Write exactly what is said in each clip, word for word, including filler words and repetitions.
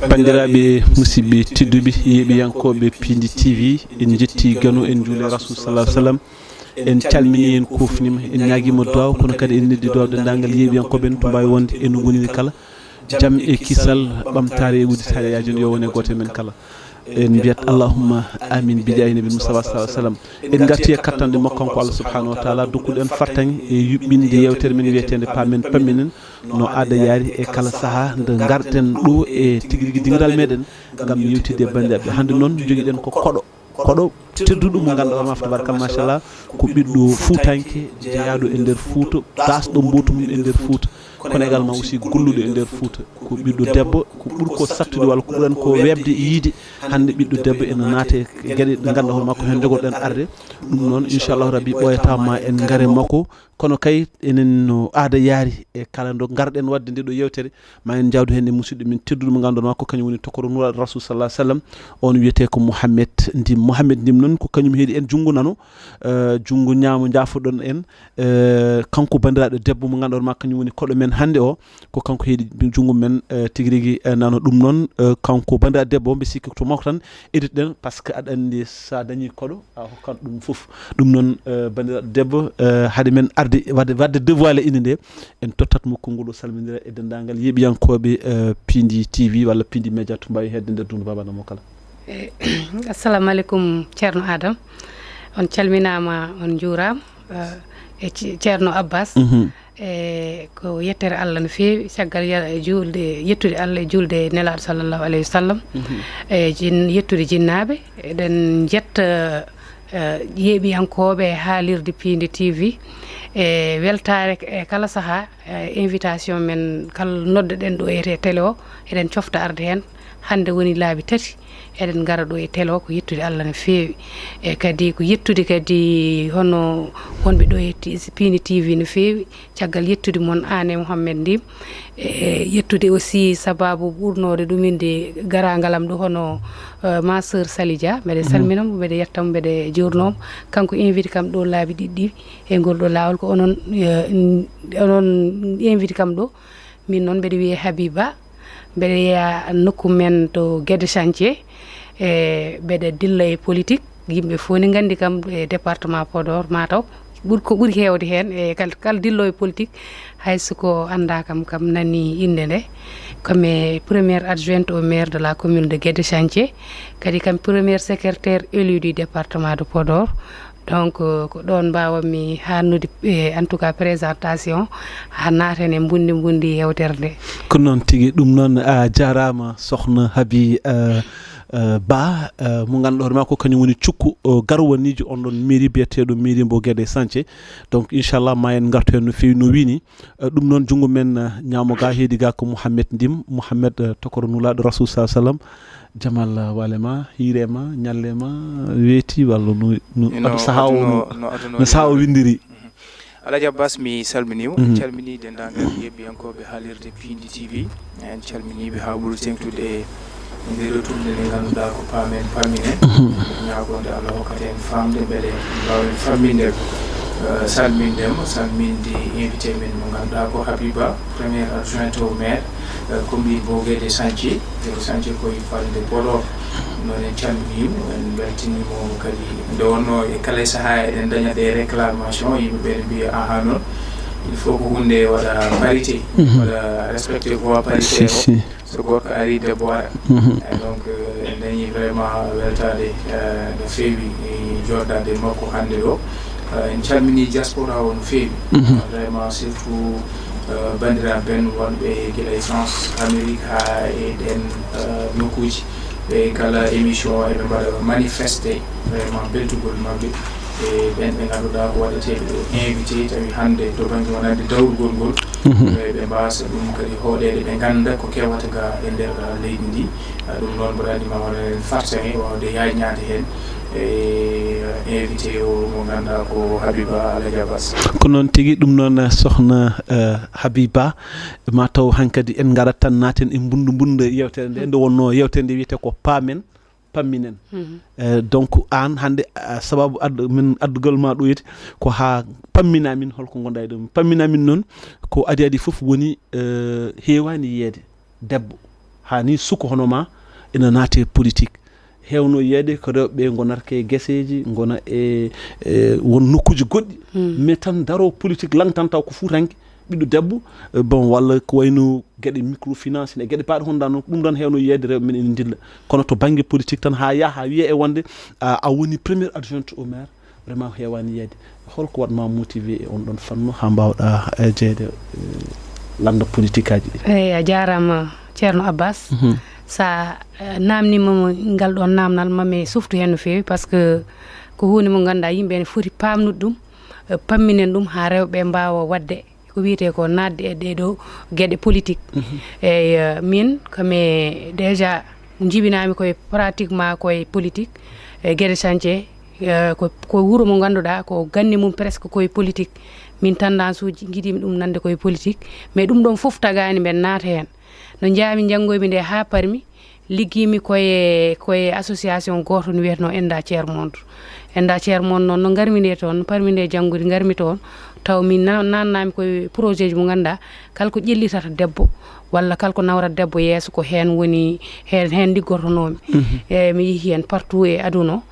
Banndiraaɓe musidɓe tedduɓe, yeeɓiyankooɓe Piindi T V, en njetti gano, en njuuli Rasul sallallahu alaihi wasallam, en calmini, en kufnima, en ñaagima duwaaw, kono kadi en neldi duwaaw denndaangal yeeɓiyankooɓe en to mbaawi wonde e no ngoniri kala. Jam e kisal, ɓamtaare e udditaare, yaa joni yo wone gooto e men kala. En mbiyat allahumma amin bi jaahi nabi Mustafa sallallahu alaihi wasallam. En ngarti e kattanɗe makko kanko Allah subhanahu wa taala, dokkuɗen fartaŋŋe e yuɓɓinde yeewtere men wiyeteende Paamen Pamminen, no aada yaari e kala sahaa nde ngarten ɗo e tigi rigi dingiral meɗen ngam yewtidde e banndiraaɓe. Hannde noon njogiɗen ko koɗo, koɗo tedduɗo mo ngannduɗaa ma, tabarakalla machallah, ko ɓiɗɗo fuutanke jeyaaɗo e nder Fuuta, daasɗo mbootu mum e nder Fuuta, kono également aussi golluɗo e nder Fuuta. Ko ɓiɗɗo debbo, ko ɓuri ko sattude walla ko ɓuran ko weeɓde yiide hannde ɓiɗɗo debbo ene naata e geɗe ɗe ngannduɗaa hoore makko heen jogoɗen arde. Ɗum noon, inchallahu rabbi, ɓooyata ma en ngare makko. Kono kay, enen no aada yaari, e kala ndo ngarɗen waɗde nde ɗo yeewtere, ma en jawdu heen e musidɗo men tedduɗo mo ngannduɗaa ma ko kañum woni tokoro Nulaaɗo Rasul sallallahu alaihi wasallam. On wiyetee ko Mouhamed Ndim. Mouhamed Ndim noon ko kañum heedi en junngo nano, eh, junngo ñaamo, njaafoɗon en. Eh, kanko banndiraaɗo debbo mo ngannduɗaa ma kañum woni koɗo men hannde o, ko kanko heedi junngo men, eh, tigi rigi, eh, nano. Ɗum noon, eh, kanko banndiraaɗo debbo, mbi sikki to makko tan editɗen, par ce que aɗa anndi so a dañi koɗo, a hokkat ɗum fof. Ɗum noon, eh, banndiraaɗo debbo, eh, haade men arde waɗde, waɗde dévoilé inde nde, en tottat mo konngol o salmindira e denndaangal yeeɓiyankooɓe, eh, Piindi T V walla Piindi Média to mbaawi heedde nder dundu Baaba Namo kala. Eh, assalamu alaikum, Ceerno Adam. On calminaama, on njuuraama, eh, e Ce-, Ceerno Abbas. Mhm. E ko yettere Allah no feewi, caggal ya-, juulde, yettude Allah e juulde e Nelaaɗo sallallahu alaihi wasallam. Mhm. E jin-, yettude jinnaaɓe, eɗen njetta, eh, yeeɓiyankooɓe e haalirde Piindi T V. E weltaare e kala sahaa, eh, invitation men, kala nodduɗen ɗo e télé o, eɗen cofta arde heen. Hannde woni laabi tati eɗen ngara ɗo e télé o, ko yettude Allah no feewi. E kadi ko yettude kadi hono wonɓe ɗo e ti-, Piindi T V no feewi, caggal yettude mon aan e Mouhamed Ndim. E yettude aussi sababu ɓurnoode ɗum inde garaangal am ɗo hono, eh, ma sœur Sali Dia, mbeɗe salmina mo, mbeɗe yetta mo, mbeɗe juurno mo. Kanko invite kam ɗo laabi ɗiɗi ɗi e ngol ɗo laawol, ko onon, eh, n-, onon invite kam ɗo. Min noon mbeɗe wiyee Habiba, mbeɗe yeeya nokku men to Guédé Chantier, e mbeɗe dilla e politique. Yimɓe fof ne nganndi kam e département Podor, mataw ɓuri, ko ɓuri heewde heen e kal-, kala dillo e politique, hay so ko anndaa kam, kam nani innde nde. Comme première adjointe au maire de la commune de Guédé Chantier, kadi kam première secrétaire élu du département de Podor. Donc, euh, ko ɗoon mbaawammi haaɗnude, eh, en tout cas, présentation, haa naaten e mbundi mbundi yewtere nde. Ko noon tigi, ɗum noon, a jaaraama, Sokhna Habi, eh, eh, Ba, eh, mo ngannduɗaa hoore maa ko kañum woni cukko, o, garwaniijo on ɗon mairie biyeteeɗo mairie mbo Guédé Chantier. Donc, inchallah, ma en ngartu heen no feewi, no wiini. Eh, ɗum noon, junngo men, eh, ñaamo ga, heedi ga ko Mouhamed Ndim, Mouhamed, eh, tokoro Nulaaɗo Rasul sallallahu alaihi wasallam. Jamal, eh, wale ma, hiire ma, ñalle ma, weeti, walla no, no, ino adu sahaa o, aduno, no, no aduno no sahaa o rewde. Windiri. Mhm. Alhaji Abbas, mi salminiima. Mhm. En calminii denndaangal yeeɓiyankooɓe haalirde Piindi T V. En calminii ɓe haa ɓuri teeŋtude e nder tunde nde ngannduɗaa ko Paamen Pamminen. Mhm. Ñaagonde Allah hokkata en faamde mbele mbaawen famminde, eh, salminde mo, salminde invité men mo ngannduɗaa ko Habiba, première adjointe au maire, eh, commune mbo Guédé Chantier. Guédé Chantier ko e falnde Podor. Noon en calminii mo, en mbeltanii mo kadi. Nde wonnoo e kala e sahaa eɗen ndaña ɗe réclamation, yimɓe ɓe ne mbiya, "Ahaa noon, il faut ko huunde waɗa parité, mhm, waɗa respecté voix parité o." Si, si. So gorko arii, debbo ara. Mhm. Eh, donc, eh, en dañii vraiment weltaade, eh, no feewi, eh, jooɗdaade e makko hannde ɗo. Eh, en calminii diaspora o no feewi. Mhm. Vraiment, surtout, eh, banndiraaɓe ɓen wonɓe gila e France, Amérique, haa e ɗeen, eh, nokkuuji. Ɓe kala émission eɓe mbaɗa manifesté vraiment beltugol maɓɓe. E ɓen ɓe ngannduɗaa ko waɗeteeɓe ɗo invité, tawi hannde to bannge wonande dawrugol ngol, mhm, ɓe, ɓe mbaasa ɗum kadi hooɗeede, ɓe ngannda ko kewata ga e nder, ah, leydi ndi. Ah, ɗum noon mboɗo anndi ma wona en fartaŋŋe waawde yaajnaade heen e invité o mo ngannduɗaa ko Habiba Alhaji Abbas. Ko noon tigi, ɗum noon, Sokhna, eh, Habiba, ma taw hankadi en ngarat tan naaten e mbundu mbundu yewtere nde, nde wonnoo yewtere nde wiyetee ko Paamen Pamminen. Mhm. Eh, donc, aan hannde, ah, sababu addu-, min addugal ma ɗo yeti ko haa pammina min holko ngonɗaa e ɗum. Pammina min noon ko adi adi fof woni, eh, heewaani yiyeede debbo Haa ni suko hono ma ina naate politique. Heewno yiyeede ko rewɓe ɓe ngonata e geseeji, ngona e, e won nokkuuji goɗɗi. Mais tan daro politique langtan taw ko fuutanke, ɓiɗɗo debbo, eh, bon, walla ko wayno geɗe microfinance, e geɗe baaɗe hono ɗan, ɗum ɗon heewno yiyeede rewɓe men ene ndilla. Kono to bannge politique tan haa yaha, haa wiye e wonde a, a woni première adjointe au maire, vraiment heewaani yiyeede. Holko waɗma motivé e on ɗon fannu haa mbaawɗa, eh, jeyeede, eh, lannda politique aji ɗi? Eyi, a jaaraama, Ceerno Abbas. Mhm. Sa, eh, naamniima mo ngal ɗon naamnal, mami suftu heen no feewi, par ce que ko huunde mo ngannduɗaa yimɓe ene foti paamnude ɗum, eh, pamminen ɗum haa rewɓe mbaawa waɗde ko wiyetee ko naatde e ɗee ɗoo geɗe politique. Mhm. Eyi, eh, min, kame déjà jibinaami koye pratiquement koye politique, e geɗe chantier, eh, ko, ko wuro mo ngannduɗaa ko ganni mum presque koye politique. Min tendance uji ngiɗimi ɗum nande koye politique, mais ɗum ɗon fof tagaani mbeɗa naata heen. No njahmi njanngoymi nde haa parmi, liggimi koye, koye association gooto no wiyetnoo Enda Tiers Monde. Enda Tiers Monde noon, no ngarmi nde toon, no parmi nde janngude, ngarmi toon, taw min na-, naatnaami koye projet ji mo ngannduɗaa, kala ko ƴellitata debbo, walla kala ko nawrata debbo yeeso, ko heen woni, heen, heen liggortonoomi. Mhm. E mi yehi heen partout e aduna o.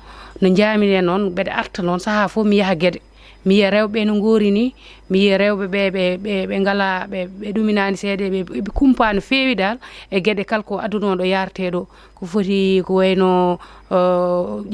No njahmi nde noon, mbeɗa arta noon, sahaa fof mi yaha Gede. Mi yiya rewɓe no ngoori ni, mi yiya rewɓe ɓe, ɓe, ɓe, ɓe ngalaa, ɓe, ɓe ɗuminaani seeɗa, ɓe, ɓe kumpaa no feewi dal e geɗe kala ko aduna o ɗo yaartee ɗo. Ko foti ko wayno, eh,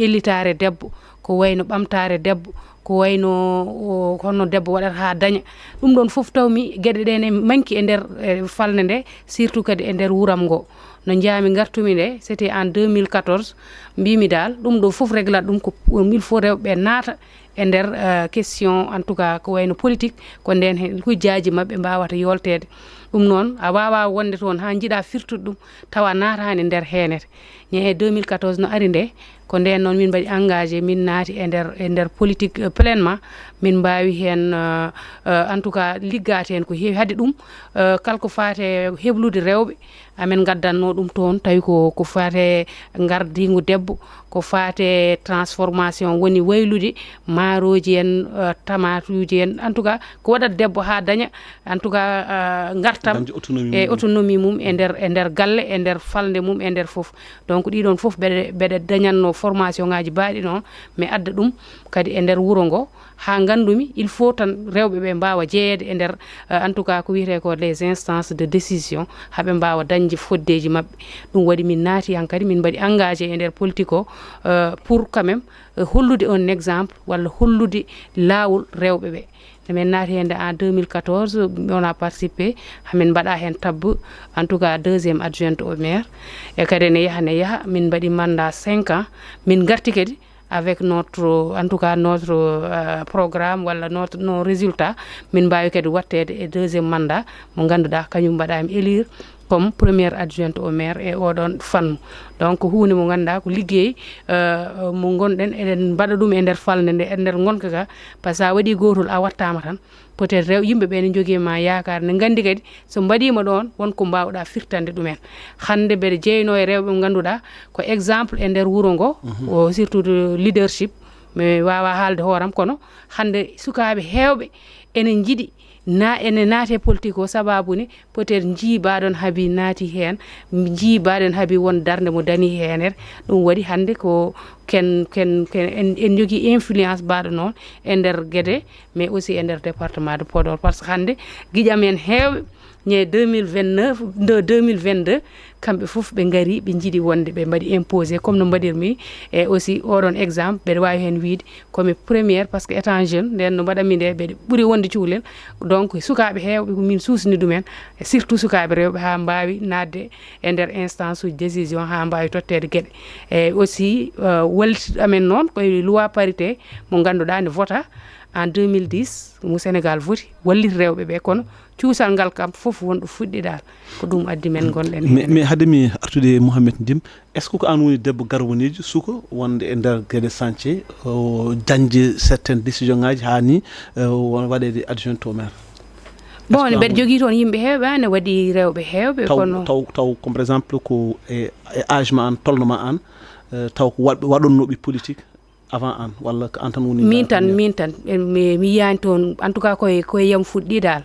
ƴellitaare debbo, ko wayno ɓamtaare debbo, ko wayno, o, honno debbo waɗata haa daña. Ɗum ɗon fof tawmi geɗe ɗe ne manki e nder, eh, falnde nde, surtout kadi e nder wuram ngo. No njahmi ngartumi nde, c'était en deux mille quatorze, mbimi dal, ɗum ɗo fof réglat ɗum ko, il faut rewɓe naata e nder, eh, question, en tout cas, ko wayno politique, ko nden hen hujjaaji maɓɓe mbaawata yolteede. Ɗum noon, a waawaa wonde toon haa njiɗaa firtude ɗum, tawa a naataani e nder heenere. Ñe e deux mille quatorze no ari nde, ko nden noon min mbaɗi engagé, min naati e nder, e nder politique, eh, pleinement. Min mbaawi heen, eh, eh, en tout cas, liggaade heen ko heewi. Hade ɗum, eh, kala ko faati e heblude rewɓe, amen ngaddanno ɗum toon, tawi ko, ko faate ngardiingu debbo, ko faate transformation, woni waylude maarooji en, eh, tamaatuuji en, en tout cas, ko waɗata debbo haa daña, en tout cas, eh, ngartam, dañde autonomie e mum, autonomie mum e nder, e nder galle, e nder falnde mum, e nder fof. Donc, ɗiɗon fof mbeɗe, mbeɗe dañatno formation ŋaaji baaɗi noon, mi adda ɗum kadi e nder wuro ngo, haa nganndumi, il faut tan rewɓe ɓe mbaawa jeyeede e nder, eh, en tout cas, ko wiyetee ko les instances de décision, haa ɓe mbaawa dañde foddeeji maɓɓe. Ɗum waɗi min naati han kadi, min mbaɗi engagé e nder politique o, eh, pour quand même, eh, hollude un exemple walla hollude laawol rewɓe ɓe. Nde min naati heen en deux mille quatorze, on a participé, hamin mbaɗa heen tabbu, en tout cas, deuxième adjointe au maire. E kadi ne yaha, ne yaha, min mbaɗi mandat cinq ans, min ngarti kadi avec notre, en tout cas, notre, euh, programme walla notre, nos résultats, min mbaawi kadi waɗteede e deuxième mandat mo ngannduɗaa kañum mbaɗaami élire comme première adjointe au maire e oɗon fannu. Donc, huunde mo ngannduɗaa ko liggey, euh, mo ngonɗen eɗen mbaɗa ɗum e nder falnde nde, e nder ngonka ka, par ce que sa waɗi gootol a wattaama tan, peut-être rew-, yimɓe ɓe ne njogii ma yaakaar, ne nganndi kadi so mbaɗiima ɗoon won ko mbaawɗa firtande ɗumen. Hannde mbeɗa jeynoo e rewɓe ɓe ngannduɗaa ko exemple e nder wuro ngo, o surtout de leadership, mi waawaa haalde hooram, kono hannde sukaaɓe heewɓe ene njiɗi na-, ene naate politique o, sabaabu ne peut-être njii baaɗon haabi naati heen, njii baaɗon haabi won darnde mo dañi heenere. Ɗum waɗi hannde ko ken, ken, ken en, en njogii influence baaɗo noon e nder Gede, mais aussi e nder département de Podor. Par ce que hannde giƴam en heewɓe, ñe deux mille vingt-neuf, de deux mille vingt-deux, kamɓe fof ɓe ngari, ɓe njiɗi wonde ɓe mbaɗi imposé, comme no mbaɗirmi. E aussi, oɗon exemple, mbeɗa waawi heen wiyde komi première, par ce que étant jeune, nden no mbaɗanmi nde, mbeɗa ɓuri wonde cukalel. Donc, sukaaɓe heewɓe ko min suusni ɗumen, surtout sukaaɓe rewɓe, haa mbaawi naatde e nder instance uji décision, haa mbaawi totteede geɗe. E aussi, euh, wallit amen noon koye loi parité mo ngannduɗaa ne vota en deux mille dix, mo Sénégal voti, wallit rewɓe ɓe, kono cuusal ngal kam fof won ɗo fuɗɗi dal. Ko ɗum addi men ngonɗen mais, heen. Mais hade mi artude e Mouhamed Ndim, est-ce que ko an woni debbo garwaniijo suka wonde e nder geɗe chantier, o, dañde certaines décision ngaji haa ni, eh, won waɗeede adjointe au maire? Bon, est-ce que mbeɗa an jogii toon yimɓe heewɓe, ne waɗi rewɓe heewɓe, taw, kono taw, taw, comme par exemple, ko e, e âge ma an, tolno ma an, eh, taw ko waɗ-, waɗonnooɓe politique avant an, walla ko an tan woni min ngar-, tan, ngar-, min tan, eh, mi, mi yiyaani toon, en tout cas, koye, koye yam fuɗɗi dal.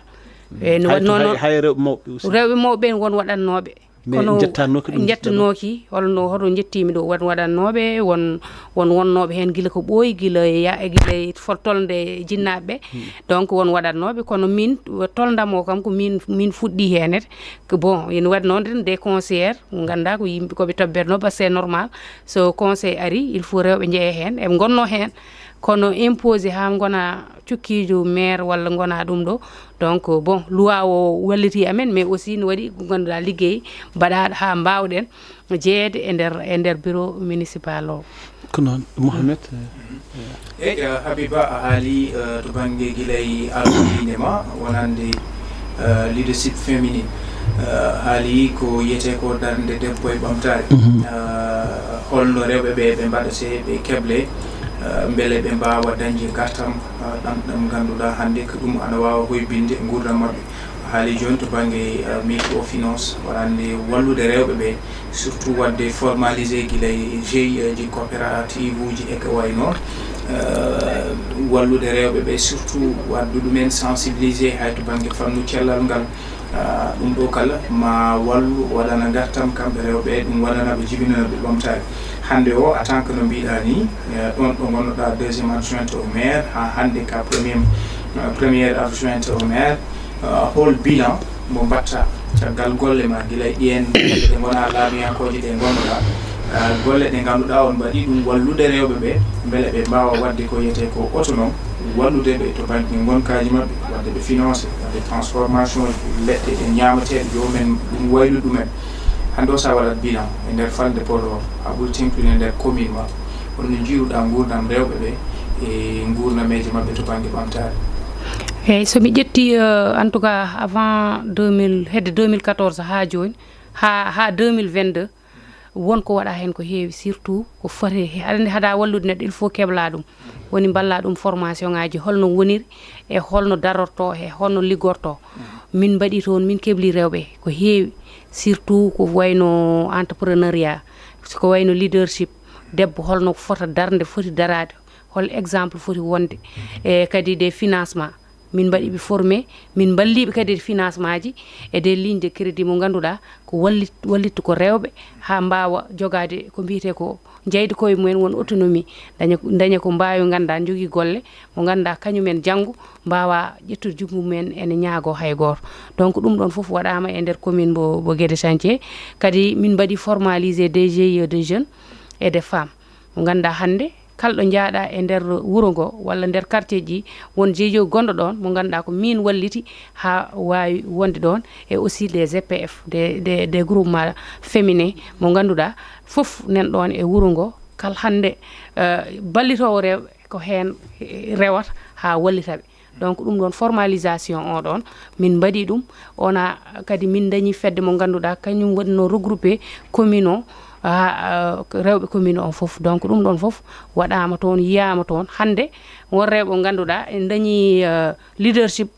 E no hay, waɗnoo hay, noon, hay rewɓe mawɓe aussi. Rewɓe mawɓe ɓen won waɗannooɓe. Mais kono njettanooki ɗum njettanooki holno, hoto njettiimi ɗo? Won waɗannooɓe, won, won wonnooɓe heen gila ko ɓooyi, gila ya-, gila fot tolnde jinnaaɓe ɓe. Donc won waɗannooɓe, kono min, tolndam o kam ko min, min fuɗɗi heen. Ko bon, ene waɗi noon des conseillers, nganndaa ko yimɓe ko ɓe tobberno, parce que c'est normal. So conseil ari, il faut rewɓe njeya heen, eɓe ngonno heen. Kono imposé haa ngona cukkiijo maire walla ngona ɗum ɗo. Donc bon, loi o walliti amen, mais aussi no waɗi ko ngannduɗaa liggey mbaɗaaɗo haa mbaawɗen jeyeede e nder, e nder bureau municipal o. Ko noon, Mohamed. Eyi, eh, Habiba, a haali, eh, to bannge gila e ardiinde ma wonande, eh, leadership féminin. Eh, haali ko yiyetee ko darnde debbo e ɓamtaare. Eh, holno rewɓe ɓe ɓe mbaɗatee, ɓe keble, eh, mbele ɓe mbaawa dañde gartam, eh, ɗam, ɗam ngannduɗaa hannde ko ɗum ana waawa hoybinde nguurndam maɓɓe. A haali jooni to bannge, eh, microfinance, wonande wallude rewɓe ɓe, surtout waɗde formalisé gila e G I E ji, coopérative uji e ko wayi noon. Eh, wallude rewɓe ɓe, surtout waɗde ɗumen sensibilisé hay to bannge fannu cellal ngal. Ah, ɗum ɗo kala ma wallu waɗana ngartam kamɓe rewɓe, ɗum waɗana ɓe, jibinana ɓe ɓamtaare. Hannde o, en tant que no mbiɗa ni, eh, ɗon ɗo ngonnoɗa deuxième adjointe au maire, haa hannde ka premier, eh, première adjointe au maire, eh, hol bilan mo mbatta caggal golle ma, gila e ɗiyen ɗe ngona laamiyankooje ɗe ngonnoɗa, eh, golle ɗe ngannduɗa on mbaɗi ɗum wallude rewɓe ɓe, mbele ɓe mbaawa waɗde ko yiyetee ko autonome, wallude ɓe to bannge ngonkaaji maɓɓe, waɗde ɓe financé, waɗde transformation ji, leɗɗe ɗe ñaamateeɗe, yo men ɗum waylu ɗumen. Hannde o, so a waɗat bilan e nder falnde Podor, a ɓuri teŋtude e nder commune ma, holno njiiruɗa nguurndam rewɓe ɓe e nguurnameeje maɓɓe to bannge ɓamtaare? Eeyi, so mi ƴetti, eh, en tout cas, avant deux mille, hedde deux mille quatorze haa jooni, haa, haa deux mille vingt-deux, won ko waɗa heen ko heewi, surtout ko foti he-, aɗa anndi, hade a wallude neɗɗo, il faut keblaa ɗum, woni mballaa ɗum formation ŋaaji, holno woniri e holno darortoo, e holno liggortoo. Min mbaɗi toon, min keblii rewɓe ko heewi, surtout ko wayno entrepreneuriat, ko wayno leadership, debbo holno fota darnde, foti daraade, hol exemple foti wonde, e kadi des financements. Min mbaɗi ɓe formé, min mballi ɓe kadi e financement ji e des lignes de crédit mo ngannduɗaa ko wallit-, wallittu ko rewɓe haa mbaawa jogaade ko mbiyetee ko jeyde koye mumen, won autonomie, daña, daña ko mbaawi, nganndaa, njogii golle mo ngannduɗaa kañumen janngo mbaawa ƴettude junngo mumen ene ñaagoo hay gooto. Donc ɗum ɗoon fof waɗaama e nder commune mbo, mbo Guédé Chantier. Kadi min mbaɗi formalisé des G I E de jeunes et de femmes. Mo ngannduɗaa hannde kala ɗo njaaɗa e nder wuro ngo walla nder quartier ji, won G I E gonɗo ɗoon mo ngannduɗaa ko min walliti haa waawi wonde ɗoon, e aussi des G P F, des, des, des groupements féminins mo ngannduɗaa fof nan ɗoon e wuro ngo. Kala hannde, eh, ballitoowo rewɓe ko heen, eh, rewata haa wallita ɓe. Donc ɗum ɗoon formalisation o ɗoon min mbaɗi ɗum, wona kadi min dañi fedde mo ngannduɗaa kañum waɗno regroupé commune o, ah, ah, rewɓe commune o fof. Donc ɗum ɗoon fof waɗaama toon, yiyaama toon. Hannde won rewɓe ngannduɗaa en dañi, eh, leadership.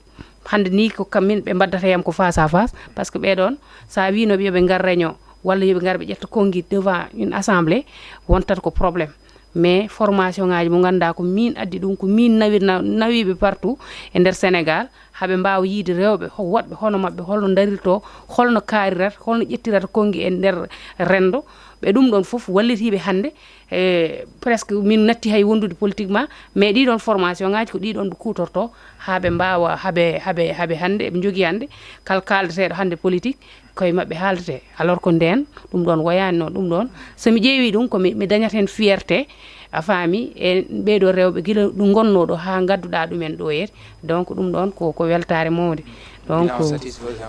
Hannde ni ko kam min ɓe mbaddata yam ko face à face, parce que ɓee ɗoon, so a wiino ɓe yo ɓe ngar réunion walla yo ɓe ngar ɓe ƴetta konngi devant une assemblée, wontat ko problème. Mais formation ŋaaji mo ngannduɗaa ko min addi ɗum, ko min nawi, na-, nawiiɓe partout e nder Sénégal, haa ɓe mbaawa yiyde rewɓe ho-, woɗɓe hono maɓɓe, holno ndarirtoo, holno kaarirata, holno ƴettirata konngi e nder renndo. Ɓe ɗum ɗoon fof wallitiiɓe hannde, e presque min natti hay wondude politiquement, mais ɗii ɗoon formation ŋaaji ko ɗii ɗoon ɓe kuutortoo haa ɓe mbaawa, haa ɓe, haa ɓe, haa ɓe hannde, eɓe njogii hannde kala kaaldeteeɗo hannde politique, koye maɓɓe haaldetee. Alors ko ndeen, ɗum ɗoon woyaani noon, ɗum ɗoon, so mi ƴeewii ɗum, ko mi, mi dañat heen fierté, a faami, e ɓee ɗoo rewɓe gila ɗum ngonnoo ɗo haa ngadduɗaa ɗumen ɗo yeete. Donc ɗum ɗoon ko, ko weltaare mawnde. Donc,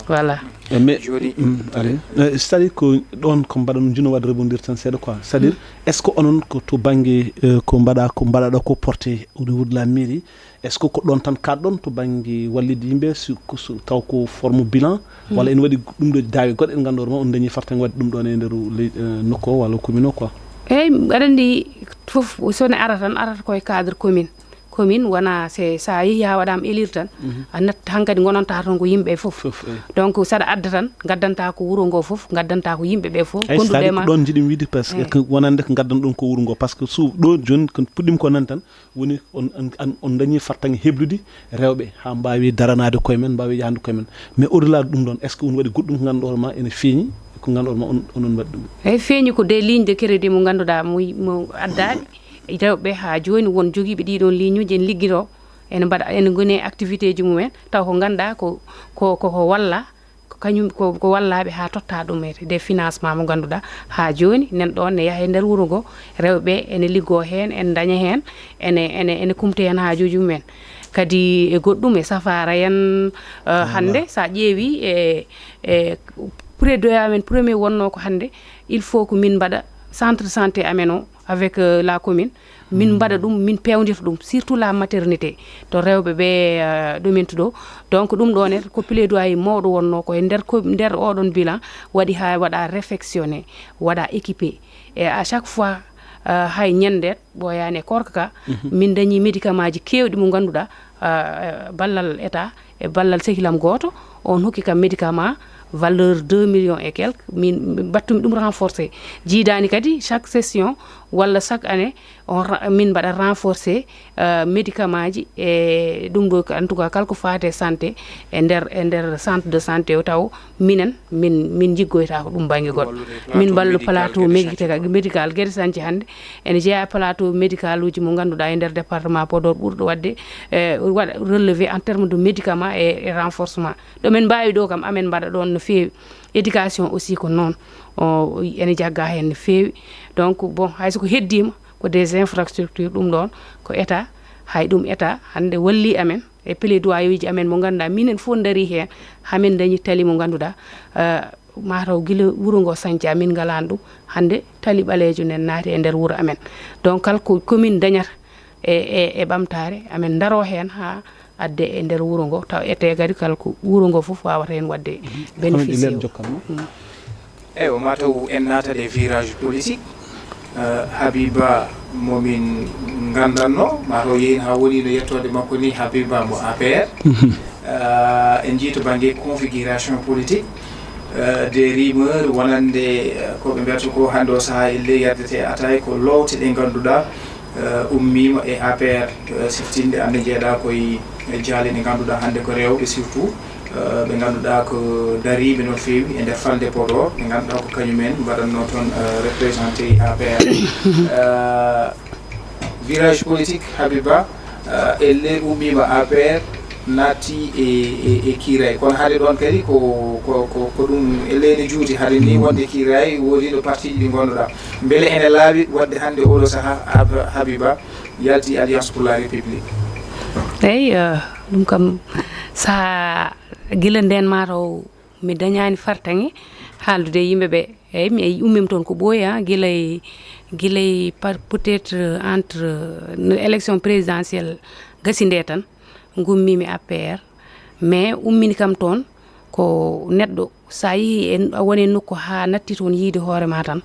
voilà. Eh, mais, mm, allez. Eh, c'est-à-dire ko ɗoon ko mbaɗa, no njiɗno waɗde rebondir tan seeɗa quoi. C'est-à-dire, est-ce que onon ko to bannge, eh, ko mbaɗa, ko mbaɗaɗo ko porté au niveau de la mairie, est-ce que ko ɗoon tan kaɗɗon to bannge wallitde yimɓe, si, ko, so, taw ko forme bilan, walla ene waɗi ɗum ɗo daawe goɗɗe ɗe ngannduɗaa ma on dañi fartaŋŋe waɗde ɗum ɗoon e nder ley-, eh, nokku o walla commune o quoi? Eeyi, aɗa anndi fof so ne ara tan, arata koye cadre commune. Commune wona, c'est, so a yehii haa waɗaama élire tan, a nat-, hankadi ngonanta toon ko yimɓe ɓe fof. Fof, eeyi. Donc saɗa adda tan, ngaddanta ko wuro ngo fof, ngaddanta ko yimɓe ɓe fof, eeyi, gonduɓe e ma. Ko ɗoon njiɗmi wiide, parce que, eeyi, ko wonande ko ngaddan ɗum ko wuro ngo, parce que so ɗo jooni ko puɗɗiimi ko nan tan, woni on, on, on, on dañi fartaŋŋe heblude rewɓe haa mbaawi daranaade koye men, mbaawi yahande koye men. Mais au-delà de ɗum ɗoon, est-ce que on waɗi goɗɗum ko ngannduɗaa hoore ma ene feeñi ko ngannduɗaa ma on, onon mbaɗi ɗum? Eeyi, feeñi ko des lignes de crédit mo ngannduɗaa mo, mo addaaɗi rewɓe haa jooni, won jogiiɓe ɗii ɗoon ligne uji ene liggiroo, ene mbaɗa, ene ngoni e activité ji mumen, taw ko ngannduɗaa ko, ko, ko, ko walla, ko kañum, ko, ko wallaaɓe haa totta ɗum e des financement mo ngannduɗaa haa jooni nan ɗoon ne yaha e nder wuro ngo, rewɓe ene liggoo heen, ene ndaña heen, ene, ene, ene kumti heen haajuuji mumen. Kadi e goɗɗum, e safaara en, eh, hannde, so a ƴeewi e, e plaidoyer amen premier wonnoo ko hannde, il faut ko min mbaɗa centre de santé amen o avec, euh, la commune. Min mbaɗa ɗum, min peewndirta ɗum, surtout la maternité, to rewɓe ɓe, euh, ɗuminta ɗo. Donc, ɗum ɗo ne ko plaidoyer mawɗo wonnoo ko e nder ko, nder oɗon bilan waɗi haa waɗa réfectionné, waɗa équipé. Et à chaque fois, euh, hay ñande ɓooyaani e korka ka, min dañi médicament ji keewɗi mo ngannduɗaa, euh, ballal état e ballal sehilam gooto, on hokki kam médicament valeur deux millions et quelques, min mbattumi ɗum renforcé. Jiidaani kadi chaque session walla chaque année, on ra-, min mbaɗa renforcé, euh, médicament ji e ɗum ɗo, en tout cas, kala ko faati e santé e nder, e nder centre de santé o, taw minen, min, min njiggoyta ko ɗum bannge goɗɗo. Min mballu plateau médical, médical Guédé Santhie hannde, ene jeyaa plateau médical uji mo ngannduɗaa e nder département Podor ɓurɗo waɗde, eh, waɗa relevé en terme de médicament et, et renforcement. Ɗo min mbaawi ɗo kam, amen mbaɗa ɗoon no feewi. Éducation aussi ko noon, o, ene jagga heen no feewi. Donc, bon, hay so ko heddiima, ko des infrastructures, ɗum ɗoon ko état, hay ɗum état hannde walli amen e plaidoyer uji amen mo ngannduɗaa minen fof ndarii heen, haa min ndañi tali mo ngannduɗaa, eh, mataw gila wuro ngo sañca min ngalaani ɗum, hannde tali ɓaleejo nen naati e nder wuro amen. Donc, kala ko commune dañata e, e, e ɓamtaare, amen ndaroo heen haa adde e nder wuro ngo, taw ete kadi kala ko wuro ngo fof waawata heen waɗde bénéficier o. Eywa, mataw en naatat e virage politique. Eh, Habiba mo min nganndanno, mataw yehin haa woni no yettoode makko ni, Habiba mo A P R. Eh, en njii to bannge configuration politique, eh, des rumeurs wonande, eh, ko ɓe mbiyata ko hannde o sahaa elle yardete ataay ko lowte ɗe ngannduɗaa, eh, ummiima e A P R, eh, siftinde, hannde njeeɗa koye jaale ɗe ngannduɗaa hannde ko rewɓe surtout, eh, ɓe ngannduɗaa ko dariiɓe no feewi e nder falnde Podor, ɓe ngannduɗaa ko kañumen mbaɗatno toon, eh, représenté A P R. Eh, virage politique, Habiba, eh, elle ummiima A P R, naatti e, e, e kiiraay. Kono hade ɗoon kadi ko, ko, ko, ko ɗum elle ne juuti. Hade ni wonde kiiraay, woodi ɗo parti ji ɗi ngannduɗaa. Mbele ene laaɓi waɗde hannde oɗo sahaa Hab-, Habiba yalti Alliance pour la République? Eyi, eh, ɗum kam, sahaa gila ndeen mataw mi dañaani fartaŋŋe haaldude e yimɓe ɓe. Eyi, mi ummiima toon ko ɓooyi, ah, gila e, gila e par, peut-être, euh, entre, euh, no élection présidentielle gasi nde tan, ngummiimi A P R. Mais ummini kam toon ko neɗɗo, so a yehii e, a woni e nokku haa natti toon yiide hoore ma tan,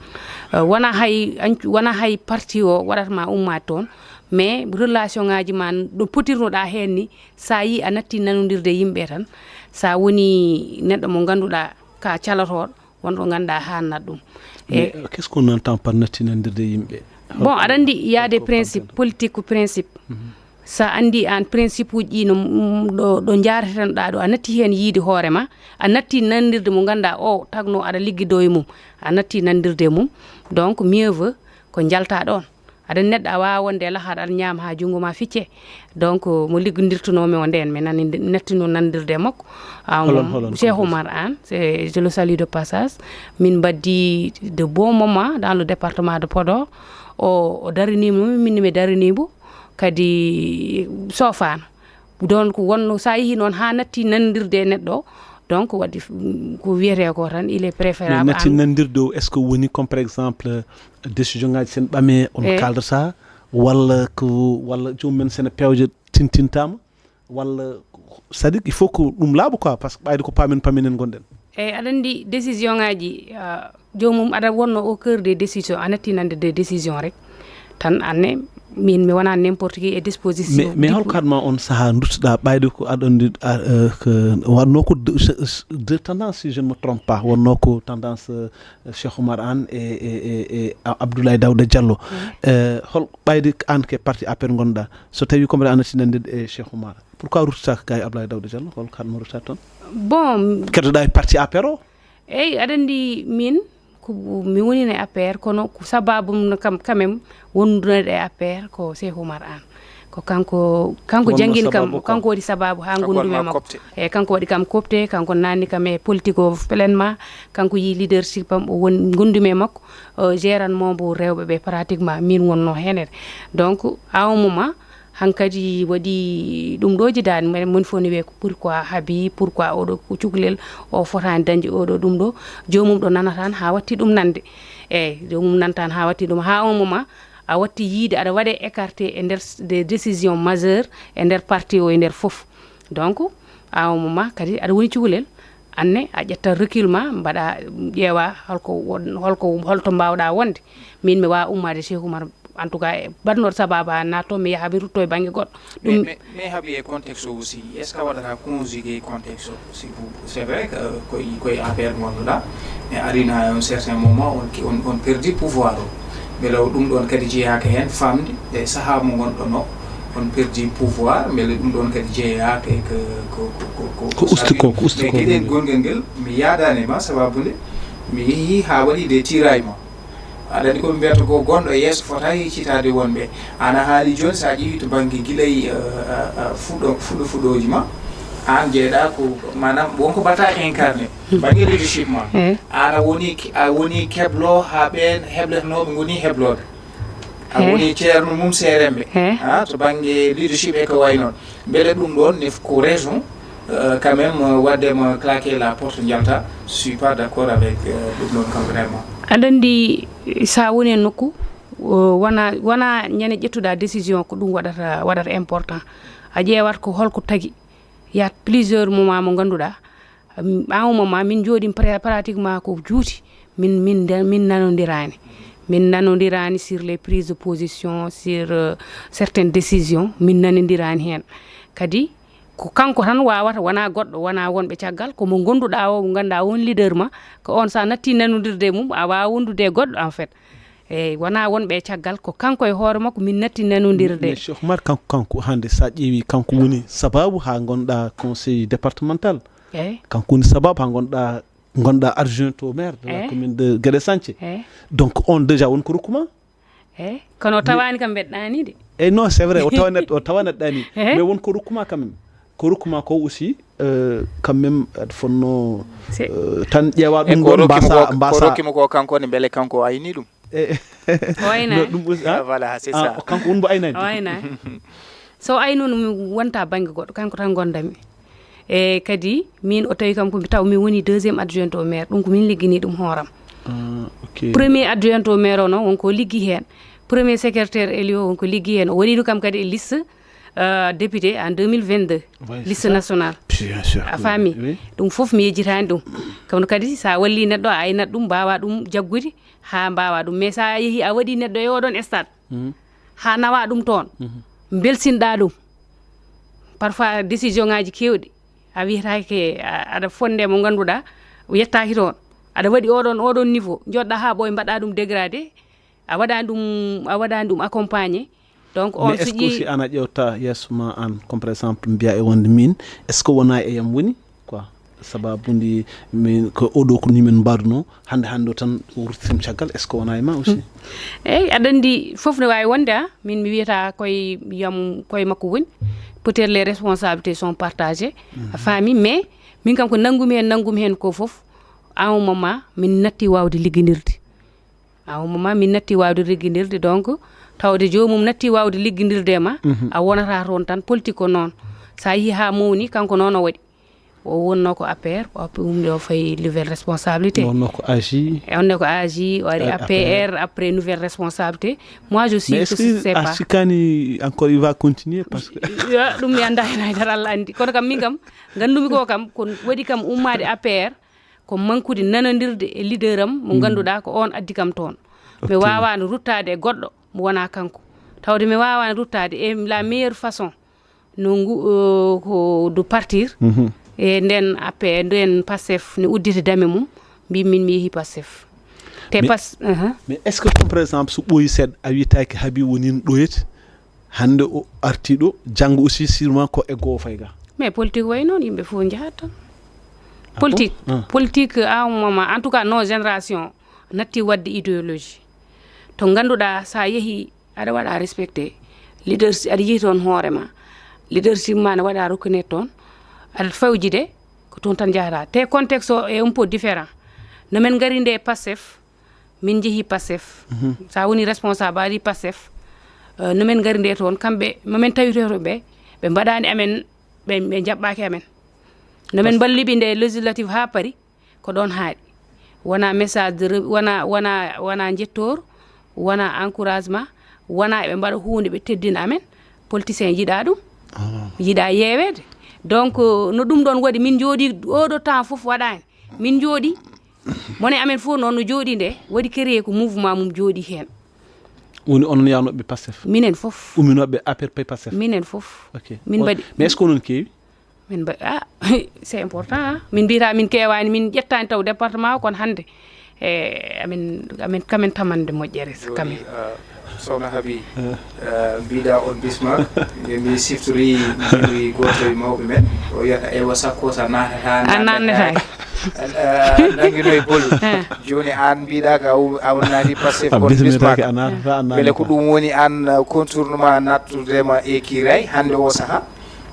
euh, wona hay, ancu-, wona hay parti o waɗata ma ummaade toon, mais relation ngaaji ma ɗo potirnoɗaa heen ni, so a yii a natti nanondirde e yimɓe tan, so a woni neɗɗo mo ngannduɗaa ka calotooɗo, won ɗo ngannduɗaa haannat ɗum. Mais, eh, qu'est-ce qu'on entend par natti nanondirde e yimɓe? Bon, aɗa anndi, il y a des principes, politique ko principe. So a anndi aan principe uji ɗi no, mm, ɗo, ɗo njaareten ɗaa ɗo, a natti heen yiide hoore ma, a natti nanondirde mo ngannduɗaa o tagno aɗa liggidoo e mum, a natti nanondirde e mum, donc mieux vaut ko njalta ɗoon. Aɗa neɗɗo a waawaa wonde e lahaɗa aɗa ñaama haa junngo ma ficce. Donc, mo liggondirtunoomi o ndeen, mi nani nde, mi nattino nanondirde e makko. Ah, Cheikh Oumar Anne, c'est, je le salue de passage. Min mbaɗdi de bons moments dans le département de Podor. O, o daraniima min, min mi daraniima. Kadi soofaano. Donc, wonno so a yehii noon haa natti nanondirde e neɗɗo o, donc, waɗi f-, ko wiyetee ko tan, il est préférable. Mais natti nanondirde o, est-ce que woni comme, par exemple, décision ngaaji sen ɓame, on kaldata, walla ko, walla joomum en sene pewje tintintaama, walla, c'est-à-dire, il faut que ɗum laaɓa quoi, parce que ɓayde ko paamen, paamen en ngonɗen. Eyi, aɗa anndi décision ngaaji, ah, joomum aɗa wonno au cœur des décisions, a natti nanondirde e décision rek. Tan anne, min mi wona n'importe qui e disposition. Mais, mais hol kadma on sahaa duttoɗaa ɓayde ko aɗa anndi, ah, euh, ko waɗno ko de, de tendance, si je ne me trompe pas, wonno ko tendance, euh, Cheikh Oumar Anne e, e, e, e Abdoulaye Daouda Diallo. Eh, hol ɓayde aan ke parti A P R ngonɗaa? So tawi ko mbaɗa a natti nanondirde e Cheikh Oumar, pourquoi ruttata ka e Abdoulaye Daouda Diallo? Hol kadma ruttata toon? Bon, keddoɗaa e parti A P R o? Eyi, aɗa anndi min, ko mi woni e A P R, kono ko sababu mum kam, quand même, wondude e A P R ko Cheikh Oumar Anne. Ko kanko, kanko Wonno janngini kam, sababu ko kanko waɗi sababu haa Kanko ngondumi e waɗi ma makko. coopté. Eyi, kanko waɗi kam coopté, kanko naatni kam e politique o pleinement, kanko yi leadership am, o woni ngondumi e makko. Eh, gérant mo mbo rewɓe ɓe pratiquement min wonno heen. Donc, à un moment, hankadi waɗi ɗum ɗo jidaani, moni fof ne wiya ko pourquoi haaɓi, pourquoi oɗo ko cukalel, o fotaani dañde oɗo ɗum ɗo, joomum ɗo nanataani haa watti ɗum nande. Eyi, joomum nanataani haa watti ɗum, haa un moment, a watti yiide aɗa waɗe écarté e nder s-, des décisions majeures e nder parti o e nder fof. Donc, à un moment, kadi aɗa woni cukalel, anne a ƴetta recul ma, mbaɗa, ƴeewa holko won-, holko, holto mbaawɗa wonde. Min mi waawa ummaade Cheikh Oumar, en tout cas, e baɗnooɗo sababu haa naatto, mi yaha mi rutto e bannge goɗɗo. Mais, Ɗum mais, mais haaɓi e contexte o aussi, est ce que a waɗata conjugué contexte o? Si vous- C'est vrai que euh, koye koye A P R ngonnoɗa, mais arino à un certain moment, on, on, on perdi pouvoir o. Mbele o ɗum ɗon kadi jeyaaka heen, famde e sahaa mo ngonɗon o, on perdi pouvoir, mbele ɗum ɗon kadi jeyaaka e ko, ko, ko, ko, ko, Ko usti ko, ko usti mais ko. Geɗel gonngel ngel, mi yaadaani ma, sababu nde mi yehi haa waɗi des tiraillements. Aɗa anndi ko ɓe mbiyata ko, gonɗo e yeeso fota hiccitaade wonɓe. Aan a haali jooni, so a ƴeewi to bannge gila e, eh, eh, eh, fuɗo, fuɗo, fuɗooji ma, aan njeeɗa ko, maanaam, wonko mbaɗata incarné, bannge leadership ma. Eh. Aan a woni, a woni keblo haa ɓeen hebletenooɓe ngoni heblooɓe. A Eh. woni ceerno mum seeremɓe. Eh. Ha, to bannge leadership e ko wayi noon. Mbele ɗum ɗoon ne ko raison, euh, quand même, euh, waɗde ma claquer la porte njalta, je suis pas d'accord avec, euh, ɗum ɗoon kam vraiment. Aɗa anndi, so a woni e nokku, o, wona, wona ñande ƴettuɗa décision ko ɗum waɗata, waɗata important. A ƴeewat ko holko tagi. Il y a plusieurs moments mo ngannduɗaa, um, à un moment, min njooɗii pra-, pratiquement ko juuti, min, min nde-, min nanondiraani. Min nanondiraani sur les prises de position, sur, euh, certaines décisions, min nanondiraani heen. Kadi, ko kanko tan waawata, wona goɗɗo, wona wonɓe caggal, ko mo ngonnduɗaa o, mo ngannduɗaa on leader ma, ko on so a natti nanondirde e mum, a waawa wondude e goɗɗo, en fait. Eyi, wona wonɓe e caggal, ko kanko e hoore makko min natti nanondirde. Mais Cheikh Oumar, kanko, kanko hannde, so a ƴeewi, kanko woni sababu haa ngonɗa conseil départemental. Eyi. Kanko woni sababu haa ngonɗa, ngonɗa adjoint au maire de la Eh. Commune de Guédé Santhie. Eyi. Donc, on déjà won ko rokkuma. Eyi, kono o tawaani kam mbeɗa ɗaaniiɗe. Eyi, non, c'est vrai, o tawa neɗɗo, o tawa neɗɗo ɗaani. Eh. Mais won ko rokkuma quand même. Ko rokkuma ko aussi, euh, quand même, aɗa fonno, C'est- euh, tan ƴeewa E ɗum ko ɗon, rokkimo mbasa, ko, ko mbasa. Rokkimo ko kanko ne, mbele kanko o ayni ɗum. Eh, O ayna. No, ɗum aussi, Ah, ah? Voilà, c'est Ah, ça. o kanko woni mbo aynani. O ayna. So o ayno mi wonta bannge goɗɗo, kanko tan ngonda mi. E kadi, min o tawi kam ko mi taw mi woni deuxième adjoint au maire, ɗum ko min liggini ɗum hooram. Ah, ok. Premier adjoint au maire o noon, wonko liggi heen. Premier secrétaire élu o, wonko liggi heen. O waɗi ɗum kam kadi e liste, euh, député en deux mille vingt-deux, Oui, liste c'est ça. Nationale. Bien sûr. A faami? Oui. Ɗum fof mi yejjitaani ɗum. Kono kadi, so a walli neɗɗo, a aynat ɗum, mbaawa ɗum jaggude, haa mbaawa ɗum. Mais so a yehi, a waɗi neɗɗo e oɗon stade, Mhm. haa nawa ɗum toon, Mhm. mbelsinɗa ɗum. Parfois, décision ngaji keewɗi, a wiyetake, a-, aɗa fonde mo ngannduɗaa, o yettaki toon. Aɗa waɗi oɗon, oɗon niveau, joɗɗa haa ɓooy, mbaɗa ɗum dégradé, a waɗani ɗum, a waɗani ɗum accompagné. Donc, on Mais est-ce que suƴi aussi ana ƴewta yeeso ma an, comme par exemple, mbiya e wonde min, est-ce que wona e yam woni quoi? Sababu ndi min ko oɗo ko ni min mbaɗuno, hannde hannde o tan o ruttitim caggal, est-ce que wona e ma aussi? Eyyi, aɗa anndi, fof ne waawi wonde, a min mi wiyata koye yam, koye makko woni. Peut-être les responsabilités sont partagées, a faami, mais min kam ko nanngumi heen, nanngumi heen ko fof, à un moment min natti waawde liggindirde. À un moment min natti waawde liggindirde, donc tawde joomum natti waawde liggindirde e ma, a wonata toon tan, politique ko noon. So a yii haa mawni, kanko noon o waɗi. O wonno ko A P R, o appi umde o fayi nouvelle responsabilité. Wonno ko A J. E onne ko A J, o ari Ari A P R, après nouvelle responsabilité. Moi, je suis Mais que est-ce ce que c'est a pas. Sikkani encore il va continuer parce que Yo, ɗum mi annda heen haydara, Allah anndi. Kono kam min kam, nganndumi ko kam, ko waɗi kam ummaade A P R, ko mankude nanondirde e leader am mo ngannduɗaa ko on addi kam toon. Mi Ok. waawaano ruttaade e goɗɗo mo wonaa kanko. Tawde mi waawaano ruttaade e la meilleure façon no ngu, euh, ko du partir. Mhm. E nden A P R, nden Pastef ne udditi dame mum, mbi min mi yehi Pastef. Te Mais- pas, uh-huh. Mais est-ce que comme par exemple so ɓooyi seeɗa a wiyatake haaɓi woni no ɗoyete? Hannde o arti ɗo, janngo aussi sûrement ko e goo fay ga. Mais politique wayi noon, yimɓe fof njahat tan. Politique, politique, à un moment, en tout cas, nos générations natti waɗde idéologie. To ngannduɗaa, so a yehi, aɗa waɗa respecté. Leadership, aɗa yiyi toon hoore ma. Leadership ma ne waɗa reconnaître toon. Aɗa fawjide, ko toon tan njahata. Te contexte o est un peu différent. No men ngari nde Pastef, min njehi Pastef. So a woni responsable, a ari Pastef. Eh, no men ngari nde toon, kamɓe, mo men tawitoto ɓe, ɓe mbaɗani amen, ɓe, ɓe njaɓɓaki amen. No men mballiɓe nde législative haa Paris, ko ɗoon haaɗi. Wona message de re-, wona, wona, wona njettoor, wona encouragement, wona eɓe mbaɗa huunde ɓe teddina amen. Politicien yiɗa ɗum, yiɗa yeeweede. Donc, no ɗum ɗoon waɗi, min njooɗi oɗo temps fof waɗaani. Min njooɗi, mone amen fof noon no jooɗi nde, waɗi créé ko mouvement mum jooɗi heen. Woni onon yawnooɓe Pastef? Minen fof. Umminooɓe A P R payi Pastef? Minen fof. Ok. Min mbaɗi. Mais est-ce que onon keewi? Min mba-, ah, c'est important, ah. Min mbiyata min keewaani, min ƴettaani taw département o, kono hannde, e, amin, amin, kamen tamande moƴƴere, kamen. Sokhna Habi, eh, mbiɗa on bisma, nde mi siftori, mi gooto e mawɓe men, o wiyata, "Eywa, sakko sa naatata, a naatata." Eh, nanginoy bol. Eh. Jooni aan mbiɗa ka a naati Pastef, on bisma. Wele ko ɗum woni aan, eh, contournement nattudema e kiiray hannde o saha.